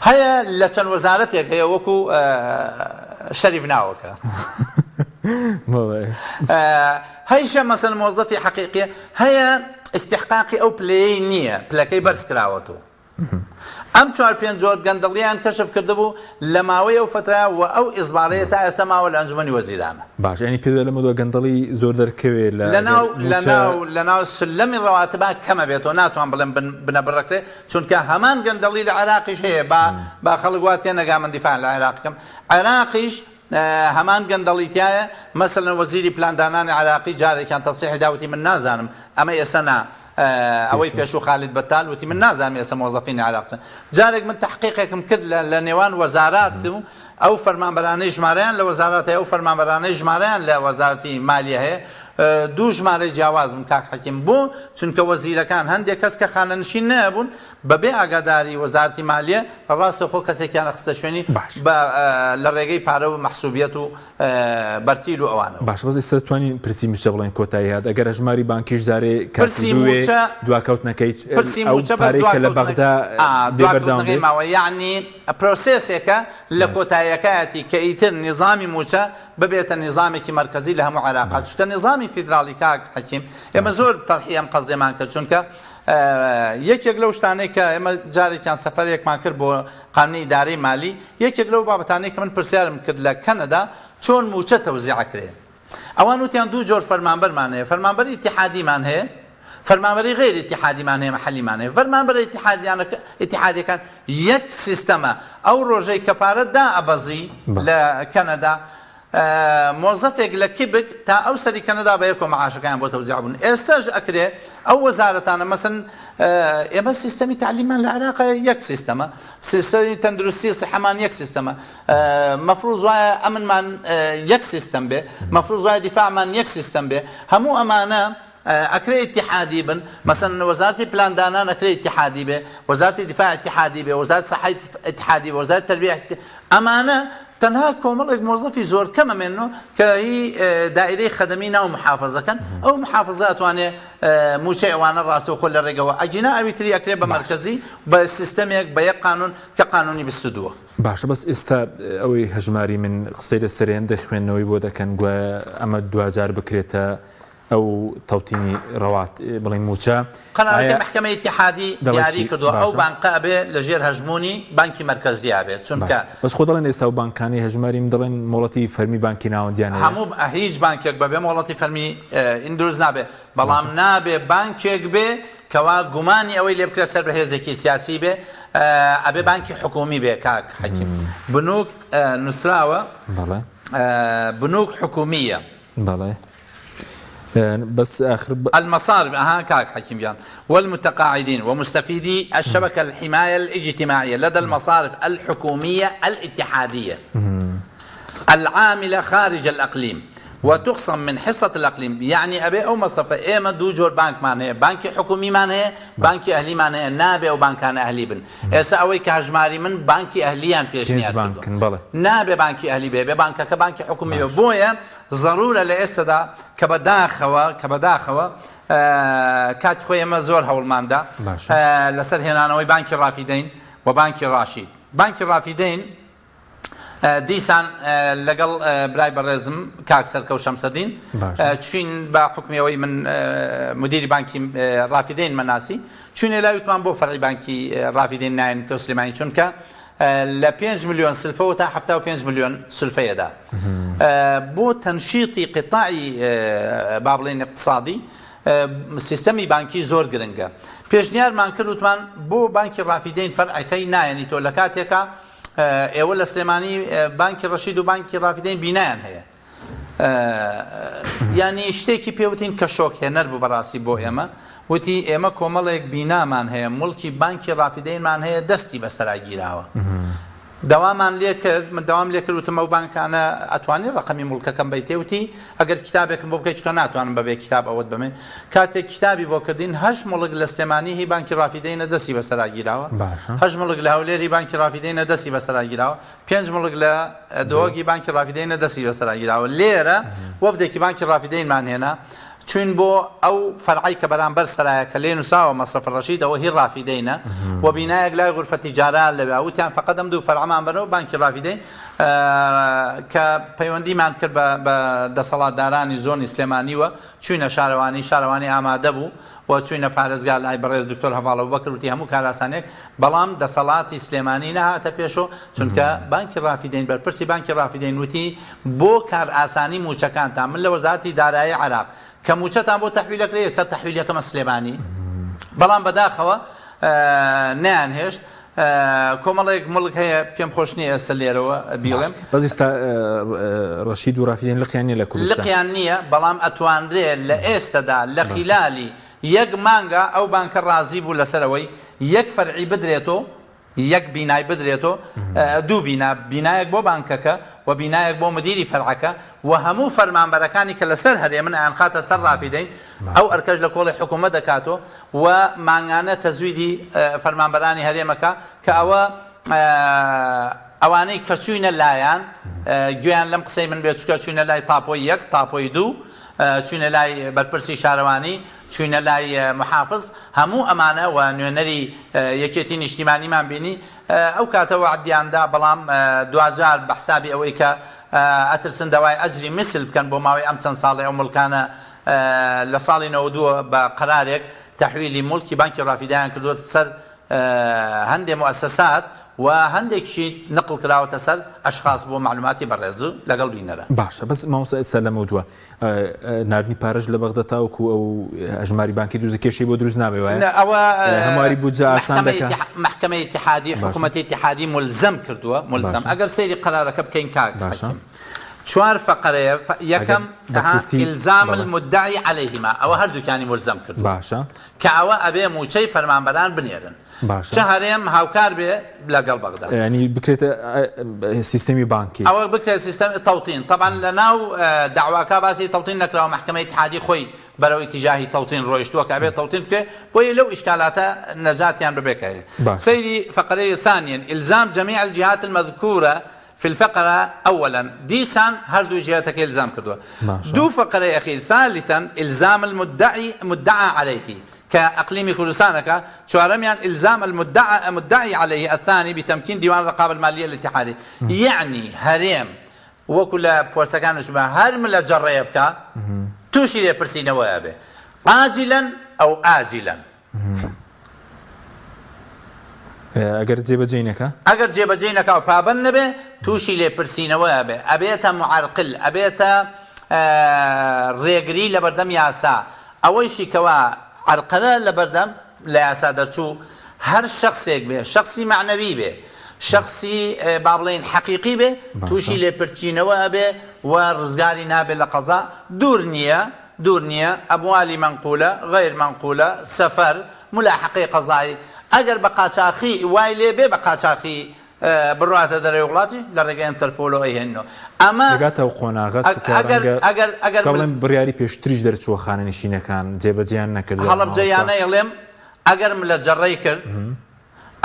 هەیە لە چەند وەزارەتێک هەیە وەکو شەریف ناوەکە هەیشە مەسەن مۆزەفی حەقیقیە هەیە ئیستحقاقی ئەو پلەیەی نییە پلەکەی بەرز کراوەتەوە ئەم چوار پێنج جۆر گەندەڵیان کەشف کردبوو لە ماوەی ئەو فەترە و ئەو ئیزبارەیە تا ئێستا ماوە لە ئەنجومەنی وەزیرانە. باش یانی پێت وایە لەمەودوا گەندەڵی زۆر دەرکەوێ لە لەناو ئەگەر مووچە. لەناو لەناو سولەمی ڕەواتبا کەمە بێتەوە ناتوان بڵێم بن بنەبڕەکرێ چونکە هەمان گەندەڵی لە عێراقیش هەیە با با خەڵک وا تێنەگا من دیفاع لە عێراق بکەم عێراقیش هەمان گەندەڵی تیایە مەسەلەن وەزیری پلاندانانی عێراقی جارێکیان تەسریحی دا وتی من نازانم ئەمە ئێستا نا ئەوەی پێشوو خالید بەتال وتی من نازانم ئێستا مۆزەفینی عێراق چەند جارێک من تەحقیقێکم کرد لە نێوان وەزارات و ئەو فەرمانبەرانەی ژمارەیان لە وەزارات هەیە ئەو فەرمانبەرانەی ژمارەیان لە وەزارەتی مالیە هەیە. دوو ژمارەی جیاواز بوون کاک حەکیم بۆ؟ چونکە وەزیرەکان هەندێک کەس کە خانەنشین نەبوون بەبێ ئاگاداری وەزارەتی مالیە ڕاستەوخۆ کەسێکیان ئەخستە شوێنی باش. بە لە ڕێگەی پارە و مەحسوبیەت و بەرتیل و ئەوانەوە. باشە بەس ئێستا توانین پرسی موچە بڵێن کۆتایی هات ئەگەر هەژماری بانکیش جارێ پرسی کاتی بوێ موچە دواکەوتنەکەی پرسی ئەو موچە بەس پارەی کە لە دواکەوتنەکەی بەغدا ئا دێ بەردەوام دواکەوتنەکەی بێ؟ ماوە یەعنی پرۆسێسێکە لە باش. کۆتاییەکایەتی کە ئیتر نیزامی موچە ببێتە نیزامێکی مەرکەزی لە هەموو عێراقا باش. چونکە نیزامی فیدراڵی کاک حەکیم ئێمە باشە. زۆر تەرحی ئەم قەزیەمان کرد چونکە یەکێک لەو شتانەی کە ئێمە جارێکیان سەفەرێکمان کرد بۆ قانونی ئیدارەی مالی، یەکێک لەو بابەتانەی کە من پرسیارم کرد لە کەنەدا چۆن مووچە تەوزیع ئەکرێ؟ ئەوان وتیان دوو جۆر فەرمانبەرمان هەیە، فەرمانبەری ئیتیحادیمان هەیە، فەرمانبەری غەیر ئیتیحادیمان هەیە، مەحەلیمان هەیە. فەرمانبەرە ئیتیحادیانەکە ئیتیحادیەکان یەک سیستەمە، ئەو ڕۆژەی کە پارە دائەبەزی لە کەنەدا مۆزەفێک لە کیبک تا ئەو سەری کەنەدا بەیەکەوە مەعاشەکەیان بۆ تەوزیع بوون ئێستاش ئەکرێ ئەو وەزارەتانە مەسەن ئێمە سیستەمی تەعلیممان لە عێراق یەک سیستەمە سیستەمی تەندروستی سحەمان یەک سیستەمە مەفروز وایە ئەمنمان یەک سیستەم بێ مەفروز وایە دیفاعمان یەک سیستەم بێ هەموو ئەمانە ئەکرێ ئیتیحادی بن مەسەن وەزارەتی پلاندانان ئەکرێ ئیتیحادی بێ وەزارەتی دیفاع ئیتیحادی بێ وەزارەتی سەحە ئیتیحادی بێ وەزارەتی تەربیە ئەمانە تەنها کۆمەڵێک مۆزەفی زۆر کەم ئەمێنن کە هی دائیرەی خەدەمی ناو محافەزەکەن ئەو محافەزە ئەتوانێ موچەی ئەوانە ڕاستەوخۆ لە ڕێگەوە ئەگینا ئەوی تری ئەکرێ بە مەرکەزی بە سیستەمێک بە یەک قانون کە قانونی 22. باشە بەس ئێستا ئەوەی هەژماری من قسەی لەسەرێ هەندێک خوێندنەوەی بۆ دەکەن گوایە ئەمە دواجار بکرێتە ئەو تەوتینی ڕەوات بڵێین مووچە قەرارەکەی ئایا مەحکەمەی ئیتیحادی دەڵێ دیاری چی کردووە ئەو باشە بانقە ئەبێ لە ژێر هەژموونی بانکی مەرکەزیا بێت چونکە باشە بەس خۆ دەڵێن ئێستا ئەو بانکانەی هەژماری من دەڵێن مۆڵەتی فەرمی بانکی ناوەندیان هەیە هەموو هیچ بانکێک بەبێ مۆڵەتی فەرمی ئین دروست نابێ بەڵام باشە نابێ بانکێک بێ کەوا گومانی ئەوەی لێ بکرێت سەر بە هێزێکی سیاسی بێ ئەبێ بانکی حکوومی بێ کاک حەکیم بنوک نووسراوە بەڵێ بنوک حکوومیە. بەڵێ بەس ئاخر ب. المصارف ئەها کاک حەکیم گیان والمتقاعدین ومستفیدی الشبکە الحمایە الاجتماعیە لدی المصارف الحکومیە الاتحادیە العاملە خارج الاقلیم وتخصم من حصە الاقلیم یەعنی ئەبێ ئەو مەسرەفە ئێمە دوو جۆر بانکمان هەیە بانکی حکومیمان هەیە بانکی ئەهلیمان هەیە نابێ ئەو بانکانە ئەهلی بن ئێستا ئەوەی کە هەژماری من بانکی ئەهلیان پێنج پێشنیار کردووە بانکن بەڵێ. نابێ بانکی ئەهلی بێ بێ بانکەکە بانکی حکومی بێ باشە. بۆیە زەرورە لە ئێستەدا کە بە داخەوە کە بە داخەوە کاتی خۆی ئێمە زۆر هەوڵمان دا باشە. لەسەر هێنانەوەی بانکی ڕافیدەین و بانکی ڕاشید بانکی ڕافیدەین دیسان لەگەڵ برای بەڕێزم کاک سەرکەوت شەمسەدین چوین بە حوکمی ئەوەی من مدیری بانکی ڕافیدەین مەناسی چوینە لای وتمان بۆ فەرعی بانکی ڕافیدەین نایەنیتەوە سلێمانی چونکە لە 5 ملیۆن سلفەوە تا 75 ملیۆن سلفەیەدا بۆ تەنشیتی قطاعی با بڵێین اقتصادی سیستەمی بانکی زۆر گرنگە پێشنیارمان کرد وتمان بۆ بانکی ڕافیدەین فەرعەکەی نایەنیتەوە لە کاتێکا ئێوە لە سلێمانی بانکی ڕەشید و بانکی ڕافیدەین بینایان هەیە یانی شتێکی پێوتین کە شۆک هێنەر بوو بەڕاستی بۆ ئێمە وتی ئێمە کۆمەڵێک بینامان هەیە موڵکی بانکی ڕافیدەینمان هەیە دەستی بەسەرا گیراوە داوامان لێ کرد من داوام لێ کرد وتم ئەو بانکانە ئەتوانی ڕقمی موڵکەکەم بەیتێ وتی ئەگەر کتابێکم بۆ بکەیت چکە ناتوانم بەبێ کتاب ئەوەت بمێ کاتێک کتابی بۆ کردین هەشت موڵک لە سلێمانی هی بانکی ڕافیدەینە دەستی بەسەرا گیراوە، باشە. هەشت موڵک لە هەولێر هی بانکی ڕافیدەینە دەستی بەسەرا گیراوە، پێنج موڵک لە دهۆک هی بانکی ڕافیدەینە دەستی بەسەرا گیراوە. لێرە وەفدێکی بانکی ڕافیدەینمان هێنا، چووین بۆ ئەو فەرعەی کە بەرامبەر سەرایە کە لێی نووسراوە مەسرەف ڕەشید ئەوە هی ڕافیدەینە و بینایەک لای غورفە تیجارە لەوێ وتیان فەقەت ئەم دوو فەرعەمان بەرەوە بانکی ڕافیدەین کە پەیوەندیمان کرد بە دەسەڵاتدارانی زۆنی سلێمانی و چوینە شارەوانی، شارەوانی ئامادە بوو و چوینە پارێزگا لای بەڕێز دکتۆر هەڤاڵ ئەبوبەکر وتی هەموو کارئاسانیەک، بەڵام دەسەڵاتی سلێمانی نەهاتە پێشۆ، چونکە بانکی ڕافیدەین بەرپرسی بانکی ڕافیدەین وتی بۆ کارئاسانی موچەکانتان من لە وەزارەتی دارایی عێراق کە موچەتان بۆ تەحویل ئەکرێ یەکسەر تەحویلی ئەکەمە سلێمانی، بەڵام بەداخەوە نەیانهێشت. کۆمەڵێک موڵک هەیە پێم خۆش نییە ئێستا لێرەوە بیڵێم. بەس ئێستا ڕەشید و ڕافیدەین لقیان نییە لە کوردستان؟ لقیان نییە بەڵام ئەتوانرێ لە ئێستەدا لە خیلالی یەک مانگا ئەو بانکە ڕازی بوو لەسەر ئەوەی یەک فەرعی بدرێتۆ. یەک بینای بدرێتۆ دوو بینا بینایەک بۆ بانکەکە و بینایەک بۆ مدیری فەرعەکە و هەموو فەرمانبەرەکانی کە لەسەر هەرێمن ئەیانخاتە سەر ڕافیدەین ئەو ئەرکەش لە کۆڵی حکوومەت دەکاتۆ و مانگانە تەزویدی فەرمانبەرانی هەرێمەکە کە ئەوە ئەوانەی کە چوینە لایان گوێیان لەم قسەی من بێت چونکە چوینە لای تاپۆی یەک تاپۆی دوو چوینە لای بەرپرسی شارەوانی چوینە لای محافز هەموو ئەمانە و نوێنەری یەکێتی نیشتیمانیمان بینی ئەو کاتە وەعدیان دا بەڵام دواجار بە حسابی ئەوەی کە ئەترسن داوای ئەجری میسل بکەن بۆ ماوەی ئەم چەند ساڵەی ئەو موڵکانە لە ساڵی 92 بە قەرارێک تەحویلی موڵکی بانکی ڕافیدایان کردووەتە سەر هەندێ موئەسەسات و هەندێکیشی نقڵ کراوەتە سەر ئەشخاص بۆ مەعلوماتی بەڕێز و لەگەڵ بینەران. باشە بەس مامۆستا ئێستا لەمەودوا ناردنی پارەش لە بەغدا تاوەکو ئەو هەژماری بانکی دروست کێشەی بۆ دروست نابێ وایە؟ ئەوە هەمواری بودجە ئاسان دەکا؟ مەحکەمەی ئیتیحادی حکوومەتی ئیتیحادی مولزەم کردووە مولزەم ئەگەر سەیری قەرارەکە بکەین کاک حەکیم چوار فەقەرەیە یەکەم ئیلزام المدعی علیهما ئەوە هەردووکیانی مولزەم کردووە باشە کە ئەوە ئەبێ مووچەی فەرمانبەران بنێرن باشە چ هەرێم هاوکار بێ لەگەڵ بەغدا. یانی بکرێتە سیستەمی بانکی. ئەوە بکرێت سیستەم تەوتین تەبعەن لە ناو دەعواکە باسی تەوتین نەکراوە مەحکەمەی ئیتحادی خۆی بەرەو ئیتیجاهی تەوتین ڕۆیشتووە کە ئەبێت تەوتین بکرێت بۆیە لەو ئیشکالاتە نەجاتیان ببێ کە هەیە باشە. سەیری فەقرەی ثانیا الزام جميع الجهات المذکورە فی الفقرە اولا دیسان هەردوو جیهەتەکەی الزام کردووە باشە. دوو فەقرەی ئەخیر ثالثا الزام المدعی مدعا علیه کە ئەقلیمی کوردستانەکە، چوارەمیان الزام المدعی علیه الثانی بتمکین دیوان الرقابە المالیە الاتحادی یەعنی هەرێم وەکو لە پۆستەکان نووسیبا هەر ملە جەڕەیە بکا تووشی لێپرسینەوە ئەبێ عاجلا او آجلا. ئەگەر جێبەجێی نەکا؟ ئەگەر جێبەجێی نەکا و پابەند نەبێ تووشی لێپرسینەوە ئەبێ، ئەبێتە معرقل، ئەبێتە ڕێگری لەبەردەم یاسا، ئەوەیشی کەوا عەرقەلە لەبەردەم لە یاسا دەرچوو هەر شەخسێک بێ، شەخسی مەعنەوی بێ، شەخسی با بڵێین حەقیقی بێ، تووشی لێپرچینەوە ئەبێ و ڕزگاری نابێ لە قەزا، دوور نییە، دوور نییە، ئەموالی مەنقولە، غەیر مەنقولە، سەفەر، ملاحەقەی قەزایی، ئەگەر بە قاچاخی وای لێ بێ بە قاچاخی بڕواتە دەرەوەی وڵاتیش لە ڕێگەی ئەنتەرپۆلەوە ئەیهێننەوە. ئەمە دەگاتە ئەو قۆناغە چونکە ئەگەر ڕەنگە ئەگەر ئەگەر چونکە بڵێم بڕیاری پێشتریش دەرچووە خانەنشینەکان جێبەجێیان نەکردووە هەڵەبجە مامۆستا. یانە ئەڵێم ئەگەر ملە جەڕەی کرد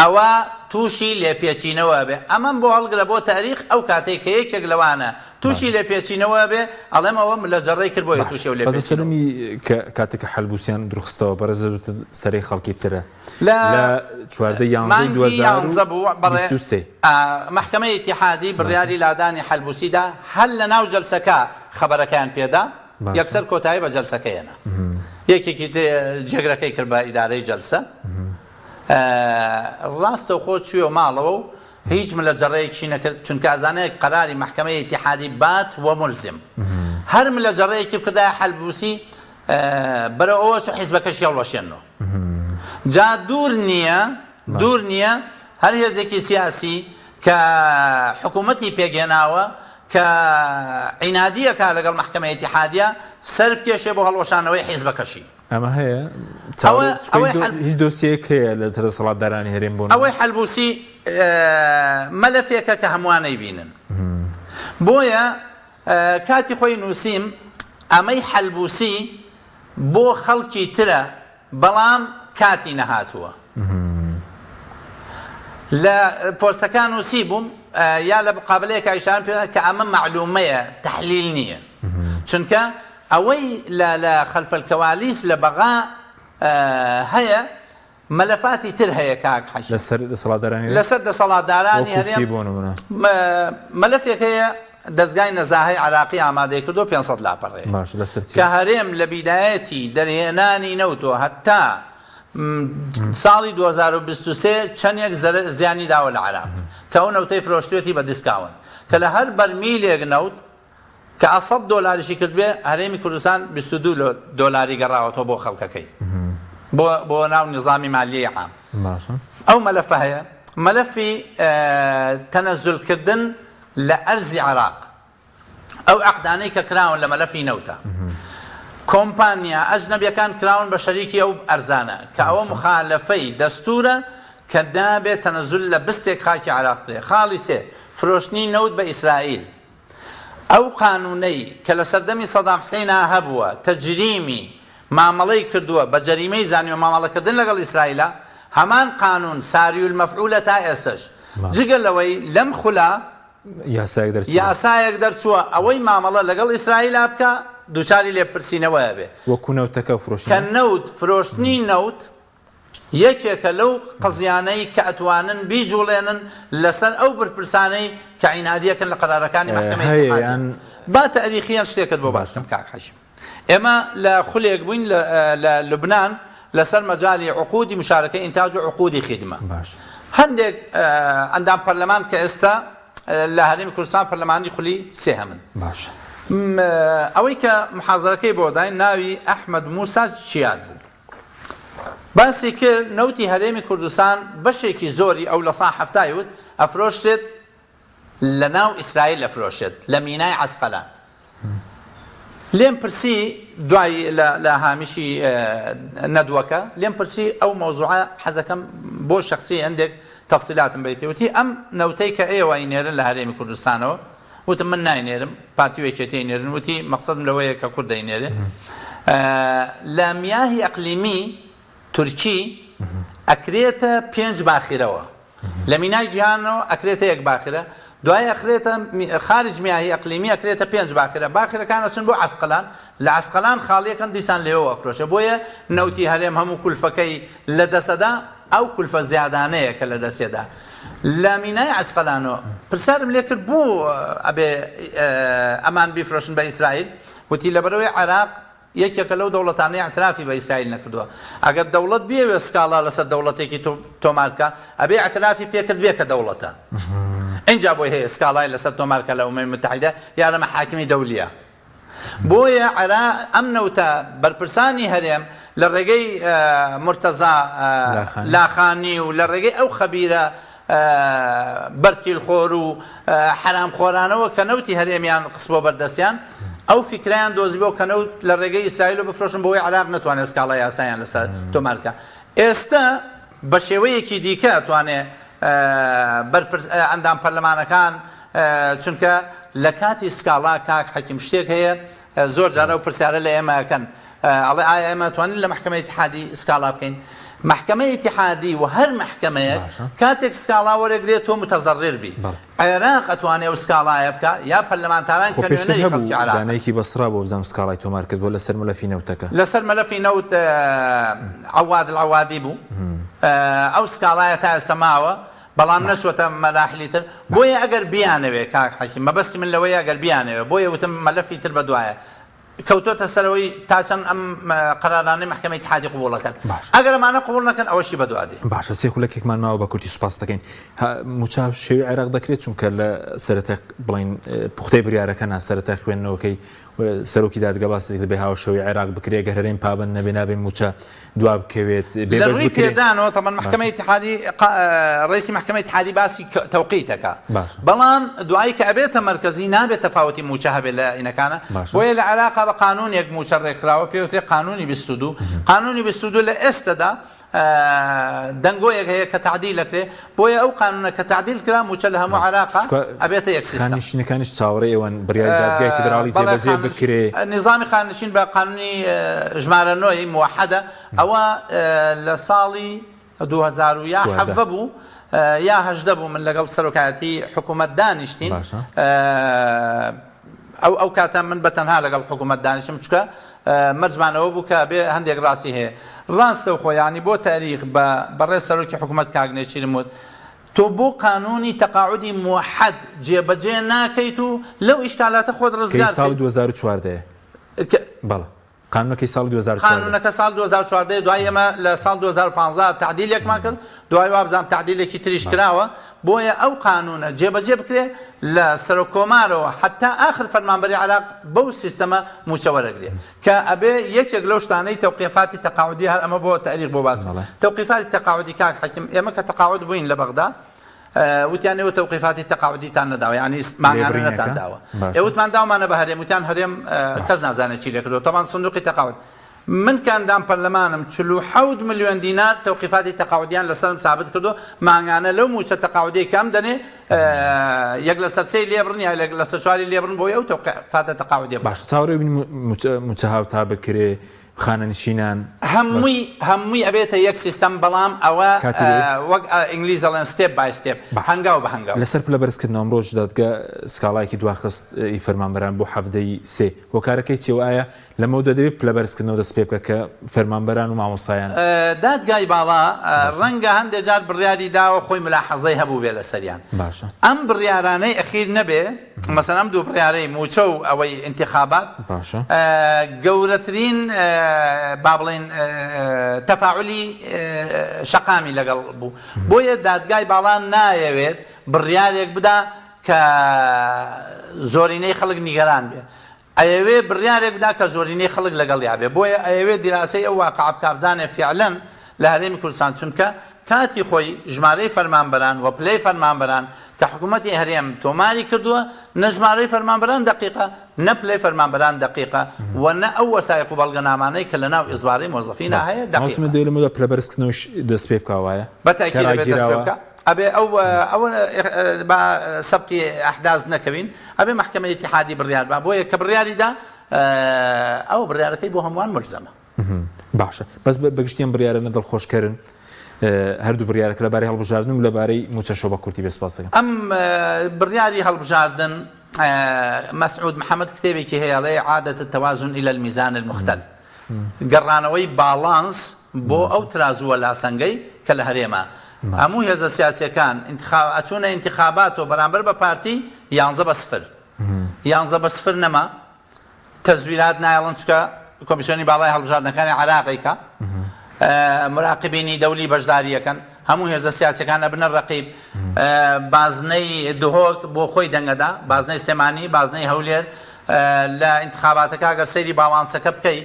ئەوا تووشی لێپێچینەوە ئەبێ ئەمەم بۆ هەڵگرە بۆ تاریخ ئەو کاتەی کە یەکێک لەوانە تووشی باشە لێپێچینەوە ئەبێ ئەڵێم ئەوە ملە جەڕەی کرد بۆیە باشە تووشی ئەو بەس لە لێپێچینەوە سەردەمی کە کاتێک کە حەلبوسیان دوورخستەوە بەڕێزت وتت سەرەی خەڵکی ترە لە لە 14 یانزەی مانگی یانزە بوو بەڵێ 2023 مەحکەمەی ئیتیحادی باشە بڕیاری لادانی حەلبوسی دا هەر لە ناو جەلسەکە خەبەرەکەیان پێدا باشە یەکسەر کۆتایی بە جەلسەکە هێنا یەکێکی جێگرەکەی کرد بە ئیدارەی جەلسە ڕاستەوخۆ چوویەوە ماڵەوە و هیچ ملە جەڕەیەکیشی نەکرد چونکە ئەزانێت قەراری مەحکەمەی ئیتیحادی بات و مولزم هەر ملە جەڕەیەکی بکردایە حەلبوسی بەرەو ئەوە چوو حیزبەکەشی هەڵوەشێنەوە جا دوور نییە دوور نییە هەر هێزێکی سیاسی کە حکوومەتی پێکهێناوە کە عینادیەکە لەگەڵ مەحکەمە ئیتیحادیە سەر بکێشێ بۆ هەڵوەشانەوەی حیزبەکەشی ئەمە هەیە هیچ دۆسیەک هەیە لە دەسەڵاتدارانی هەرێم بۆ ئەوەی حەلبوسی مەلەفێکە کە هەمووان ئەیبینن بۆیە کاتی خۆی نووسیم ئەمەی حەلبوسی بۆ خەڵکی ترە بەڵام کاتی نەهاتووە لە پۆستەکان نووسی بووم یا لە مقابلەیەکا ئیشارەم پێ کە ئەمە مەعلومەیە تەحلیل نییە چونکە ئەوەی لە لە خلف الکوالیس لە بەغا هەیە مەلەفاتی تر هەیە کاک حەشیم. لەسەر دەسەڵاتدارانی هەرێم؟ لەسەر دەسەڵاتدارانی وەکو هەرێم چی بۆ نمونە؟ مەلەفێک هەیە دەزگای نەزاهەی عێراقی ئامادەی کردووە 500 لاپەڕەیە باشە لەسەر چی؟ کە هەرێم لە بیدایەتی دەرهێنانی نەوتەوە هەتا ساڵی 2023 چەندێک زیانی داوە لە عێراق کە ئەو نەوتەی فرۆشتوێتی بە discount کە لە هەر بەرمیلێک نەوت کە ئە سەد دۆلاریشی کردبێ هەرێمی کوردستان 22 دۆلاری گەڕاوەتەوە بۆ خەڵکەکەی بۆ بۆ ناو نیزامی مالیەی عام باشە ئەو مەلەفە هەیە مەلەفی تەنەزولکردن لە ئەرزی عێراق ئەو عەقدانەی کە کراون لە مەلەفی نەوتە کۆمپانیا ئەجنەبیەکان کراون بە شەریکی ئەو ئەرزانە کە ئەوە مخالفەی دەستورە. کە نابێ تەنەزول لە بستێک خاکی عێراق بکرێ. خاڵی سێ، فرۆشتنی نەوت بە ئیسرائیل. ئەو قانوونەی کە لە سەردەمی سەدام حسەینا هەبووە، تەجریمی مامەڵەی کردووە، بە جەریمەی زانیوە مامەڵەکردن لەگەڵ ئیسرائیلە، هەمان قانوون ساری المفعولە تا ئێستەش. جگە لەوەی لەم خولە یاسایەک دەرچووە. یاسایەک دەرچووە ئەوەی مامەڵە لەگەڵ ئیسرائیلا بکا دووچاری لێپرسینەوە ئەبێ. وەکوو نەوتەکە فرۆشتنی. کە نەوت فرۆشتنی نەوت یەکێکە لەو قەزیانەی کە ئەتوانن بیجوڵێنن لەسەر ئەو برپرسانەی کە عینادیەکەن لە قەرارەکانی مەحکەمەی هەیە ئیتحادی. یان. با تەئریخیەن شتێکت بۆ باس باشە. کەم کاک حەشیم. ئێمە لە خولێک بووین لە لە لوبنان لەسەر مەجالی عقودی مشارەکەی ئینتاج و عقودی خیدمە. باشە. هەندێک ئەندام پەرلەمان کە ئێستا لە هەرێمی کوردستان پەرلەمانی خولی سێهەمن. باشە. ئەوەی کە محازەرەکەی بۆ داین ناوی ئەحمەد موسا چیاد بوو. باسی کرد نەوتی هەرێمی کوردستان بەشێکی زۆری ئەو لە سا حەفتای وت ئەفرۆشرێت لە ناو ئیسرائیل ئەفرۆشێت لە مینای عەسقەلان. لێم پرسی دوای لە هامیشی نەدوەکە لێم پرسی ئەو مەوزوعە حەزەکەم بۆ شخصی هەندێک تەفسیلاتم بیتێ وتی ئەم نەوتەی کە ئێوە ئەینێرن لە هەرێمی کوردستانەوە وتم من ناینێرم پارتی و یەکێتی ئەینێرن وتی مەقسەدم لەوەیە کە کورد ئەینێرێ لە میاهی ئەقلیمی تورکی ئەکرێتە پێنج باخیرەوە لە مینای جیهانەوە ئەکرێتە یەک باخرە دوای ئەخرێتە خارج میاهی ئەقلیمی ئەکرێتە پێنج باخرە باخرەکان ئەچن بۆ عەسقەلان لە عەسقەلان خاڵیەکەن دیسان لێوە ئەفرۆشێ بۆیە نەوتی هەرێم هەموو کولفەکەی لە دەسەدا ئەو کولفە زیادانەیە کە لە دەسێدا لە مینای عەسقەلانەوە پرسیارم لێ کرد بۆ ئەبێ ئەمان بیفرۆشن بە ئیسرائیل وتی لەبەرەوەی عێراق یەکێکە لەو دەوڵەتانەی ئیعترافی بە ئیسرائیل نەکردووە. ئەگەر دەوڵەت بیەوێت سکاڵا لەسەر دەوڵەتێکی تۆمار بکا، ئەبێ ئیعترافی پێکرد بێ کە دەوڵەتە. ئینجا بۆی هەیە سکاڵای لەسەر تۆمار بکا لە ئومەمی متحیدە یا لە مەحاکمی دەولیە. بۆیە عێرا ئەم نەوتە بەرپرسانی هەرێم لە ڕێگەی مورتەزا لاخانی و لە ڕێگەی ئەو خەبیرە بەرتیلخۆر و حەرامخۆرانەوە کە نەوتی هەرێمیان خستبووە بەردەستیان، ئەو فیکرەیان دۆزیبووە کە نەوت لە ڕێگەی ئیسرائیلەوە بفرۆشن بۆ ئەوەی عێراق نەتوانێت سکاڵای یاساییان لەسەر تۆمار بکات. ئێستە بە شێوەیەکی دیکە ئەتوانێ بەرپرس ئەندام پەرلەمانەکان چونکە لە کاتی سکاڵا کاک حەکیم شتێک هەیە زۆر جار ئەو پرسیارە لە ئێمە ئەکەن ئەڵێ ئایا ئێمە توانین لە مەحکەمەی ئیتیحادی سکاڵا بکەین؟ مەحکەمەی ئیتیحادی و هەر مەحکەمەیەک کاتێک سکاڵا وەرەگرێت تۆ متەزەڕر بی عێراق ئەتوانێ ئەو سکاڵایە بکا یا پەرلەمانتاران کە نوێنەری خەڵکی عێراقن. دانەیەکی بەسڕا بۆ بزانم سکاڵای تۆمار کردووە لەسەر مەلەفی نەوتەکە. لەسەر مەلەفی نەوت عەواد العەوادی بوو ئەو سکاڵایە تا ئێستا ماوە بەڵام نەچووەتە مەراحلی تر بۆیە ئەگەر بیانەوێ کاک حەکیم مەبەستی من لەوەیە ئەگەر بیانەوێ بۆیە وتم مەلەفی تر بەدوایە کەوتۆتە سەرەوەی تا چەند ئەم قەرارانەی مەحکەمەی ئیتحادی قبوڵ ئەکەن باشە. ئەگەر ئەمانە قبوڵ نەکەن ئەوەشی بەدوا دێ. باشە سێ خولەکێکمان ماوە بە کورتی سوپاست دەکەین. موچە شێوی عێراق دەکرێت چونکە لە سەرەتای بڵین پوختەی بریارەکە نا سەرەتای خوێندنەوەکەی سەرۆکی دادگا باسی دەکرد دەبێ هاوشێوەی عێراق بکرێ گەر هەرێم پابەند نەبێ نابێ موچە دوا بکەوێت لە بێبەش ڕووی بکرێ پێدانەوە تەبەن مەحکەمەی باشە ئیتحادی ڕئیسی مەحکەمەی ئیتحادی باسی تەوقیتەکە باشە بەڵام دوایی کە ئەبێتە مەرکەزی نابێت تەفاوتی موچە هەبێت لە ئینەکانە باشە بۆیە لە عێراقا بە قانونێک موچە ڕێکخراوە پێوترێ قانونی 22 قانونی 22 لە ئێستەدا دەنگۆیەک هەیە کە تەعدیل ئەکرێ بۆیە ئەو قانونە کە تەعدیل کرا موچە لە هەموو عێراقا چونکە ئەبێتە یەک سیستەم. خانەنشینەکانیش چاوەڕێی ئەوەن بڕیاری دادگای فیدراڵی بەڵێ جێبەجێ بکرێ. نیزامی خانەنشین بە قانونی ژمارە نۆ ی موەحەدە ئەوە لە ساڵی 2000 و یا چواردە. حەڤە بوو یا 18 بوو من لەگەڵ سەرۆکایەتی حکوومەت دانیشتین باشە. ئەو ئەو کاتە من بە تەنها لەگەڵ حکوومەت دانیشتم چونکە مەرجمان ئەوە بوو کە بێ هەندێک ڕاستی هەیە ڕاستەوخۆ یانی بۆ تاریخ بە بەڕێز سەرۆکی حکوومەت کاک نێچیرم وت تۆ بۆ قانوونی تەقاعودی موحەد جێبەجێ ناکەیت و لەو ئیشکالاتە خۆت کەی ڕزگار ساڵی بکەیت 2014 یە؟ کە بەڵێ قانونەکەی ساڵی 2014. قانونەکە ساڵ 2014 یە دوای ئێمە لە ساڵ 2015 تەعدیلێکمان کرد دوای وابزانم تەعدیلێکی تریش کراوە بۆیە ئەو قانونە جێبەجێ بکرێ لە سەرۆک کۆمارەوە حەتا ئاخر فەرمانبەری عێراق بەو سیستەمە موچە وەرەگرێ کە ئەبێ یەکێک لەو شتانەی تەوقیفاتی تەقاعودی هەر ئەمە بۆ تاریخ بۆ باس تەوقیفاتی تەقاعودی کاک حەکیم ئێمە کە تەقاعود بووین لە بەغدا وتیان ئێوە تەوقیفاتی تەقاعودیتان نەداوە یعنی مانگانە نەتان داوە ئێ وتمان داومانە بە هەرێم وتیان هەرێم کەس نازانێت چی لێکردووە تەبان سندوقی تەقاعود. من کە ئەندام پەرلەمانم 47 ملیۆن دینار تەوقیفاتی تەقاعودیان لەسەرم سابت کردووە، مانگانە لەو مووچە تەقاعودیەی کە ئەم دەنێ یەک لەسەر سێی لێبڕن یا یەک لەسەر چواری لێبڕن بۆی ئەو تەوقیفاتە تەقاعودیە بۆ. باشە چاوەڕێ بین مووچە هاوتا بکرێ خانەنشینان هەمووی هەمووی ئەبێتە یەک سیستەم بەڵام ئەوە وەک ئینگلیز ئەڵێن step by step هەنگاو بە هەنگاو. لەسەر پلە بەرزکردنەوە ئەمڕۆش دادگا سکاڵایەکی دواخست ی فەرمانبەران بۆ 17 ی سێ هۆکارەکەی چیە و ئایا لەمەودوا دەبێت پلە بەرزکردنەوە دەست پێ بکە کە فەرمانبەران و مامۆستایان. دادگای باڵا ڕەنگە هەندێ جار بڕیاری داوە خۆی ملاحەزەی هەبووبێ لەسەریان. باشە. ئەم بڕیارانەی ئەخیر نەبێ مەسەلەن ئەم دوو بڕیارەی مووچە و ئەوەی ئینتیخابات باشە. گەورەترین با بڵێین تەفاعولی شەقامی لەگەڵ بوو. بۆیە دادگای باڵا نایەوێت بڕیارێک بدا کە زۆرینەی خەڵک نیگەران بێ. ئەیەوێ بڕیارێک بدا کە زۆرینەی خەڵک لەگەڵیا بێ بۆیە ئەیەوێ دیراسەی ئەو واقعە بکا بزانێ فیعلەن لە هەرێمی کوردستان چونکە کاتی خۆی ژمارەی فەرمانبەران و پلەی فەرمانبەران کە حکوومەتی هەرێم تۆماری کردووە نە ژمارەی فەرمانبەران دەقیقە نە پلەی فەرمانبەران دەقیقە و نە ئەو وەسایق و بەڵگەنامانەی کە لەناو ئیزبارەی مۆزەفینا هەیە دەقیقە. مامۆستا من دەوێ لەمەودا پلە بەرزکردنەوەش دەست پێ بکا وایە؟ بە تەئکید ئەبێ دەست پێ بکا. ئەبێ ئەو ئەوە با سەبقی ئەحداس نەکەوین ئەبێ مەحکەمەی ئیتیحادی بڕیار با بۆیە کە بڕیاری دا ئەوە بڕیارەکەی بۆ هەمووان مولزەمە. باشە بەس بەگشتی ئەم بڕیارانە دڵخۆشکەرن هەردوو بڕیارەکە لەبارەی هەڵبژاردن و لەبارەی مووچەشەوە بە کورتی بێ سپاس دەکەم. ئەم بڕیاری هەڵبژاردن مەسعود محەمەد کتێبێکی هەیە ئەڵێ عادة التوازن الى الميزان المختل گەڕانەوەی باڵانس بۆ ئەو ترازووە لاسەنگەی کە لە هەرێمە هەموو هێزە سیاسیەکان ئەچوونە ئینتخاباتەوە بەرامبەر بە پارتی یانزە بە سفر یانزە بە سفر نەما تەزویرات نایەڵن چکە کۆمیسیۆنی باڵای هەڵبژاردنەکانی عراقیکە مراقبینی دەولی بەشداریەکەن هەموو هێزە سیاسەکان ئەبنە ڕقیب بازنەی دهۆک بۆ خۆی دەنگەدا بازنەی سلێمانی بازنەی هەولێر لە ئینتخاباتەکە گەر سەیری باڵانسەکە بکەی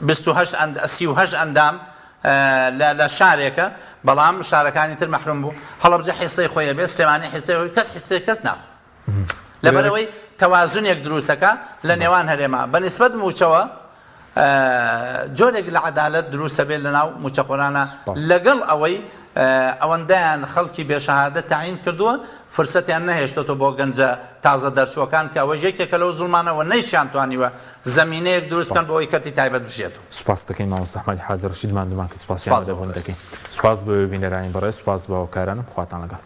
28 38 ئەندام لە شارێکە بەڵام شارەکانی تر مەحروم بوو هەڵەبجە حیسەی خۆی بێ سلێمانی حیسەی خۆی کەس حیسەی کەس ناخۆ لەبەرئەوەی تەوازنێک دروستەکا لە نێوان هەرێما بە نیسبەت مووچەوە جۆرێک لە عەدالەت دروستە بێت لەناو مووچەخۆرانە لەگەڵ ئەوەی ئەوەندەیان خەڵکی بێ شەهادە تەعین کردووە فرسەتیان نەهێشتۆتەوە بۆ گەنجە تازە دەرچووەکان کە ئەوەش یەکێکە لەو زوڵمانە و نەیشیان توانیوە زەمینەیەک دروست بکەن بۆ ئەوەی کەرتی تایبەت بژێتەوە. سوپاست دەکەین مامۆستا ئەحمەدی حاجی ڕەشید ماندوومان کرد سوپاسی ئامادەبوونت دەکەین. سوپاس بۆ ئێوەی بینەرانی بەڕێز سوپاس بۆ هاوکارانم خواتان لەگەڵ.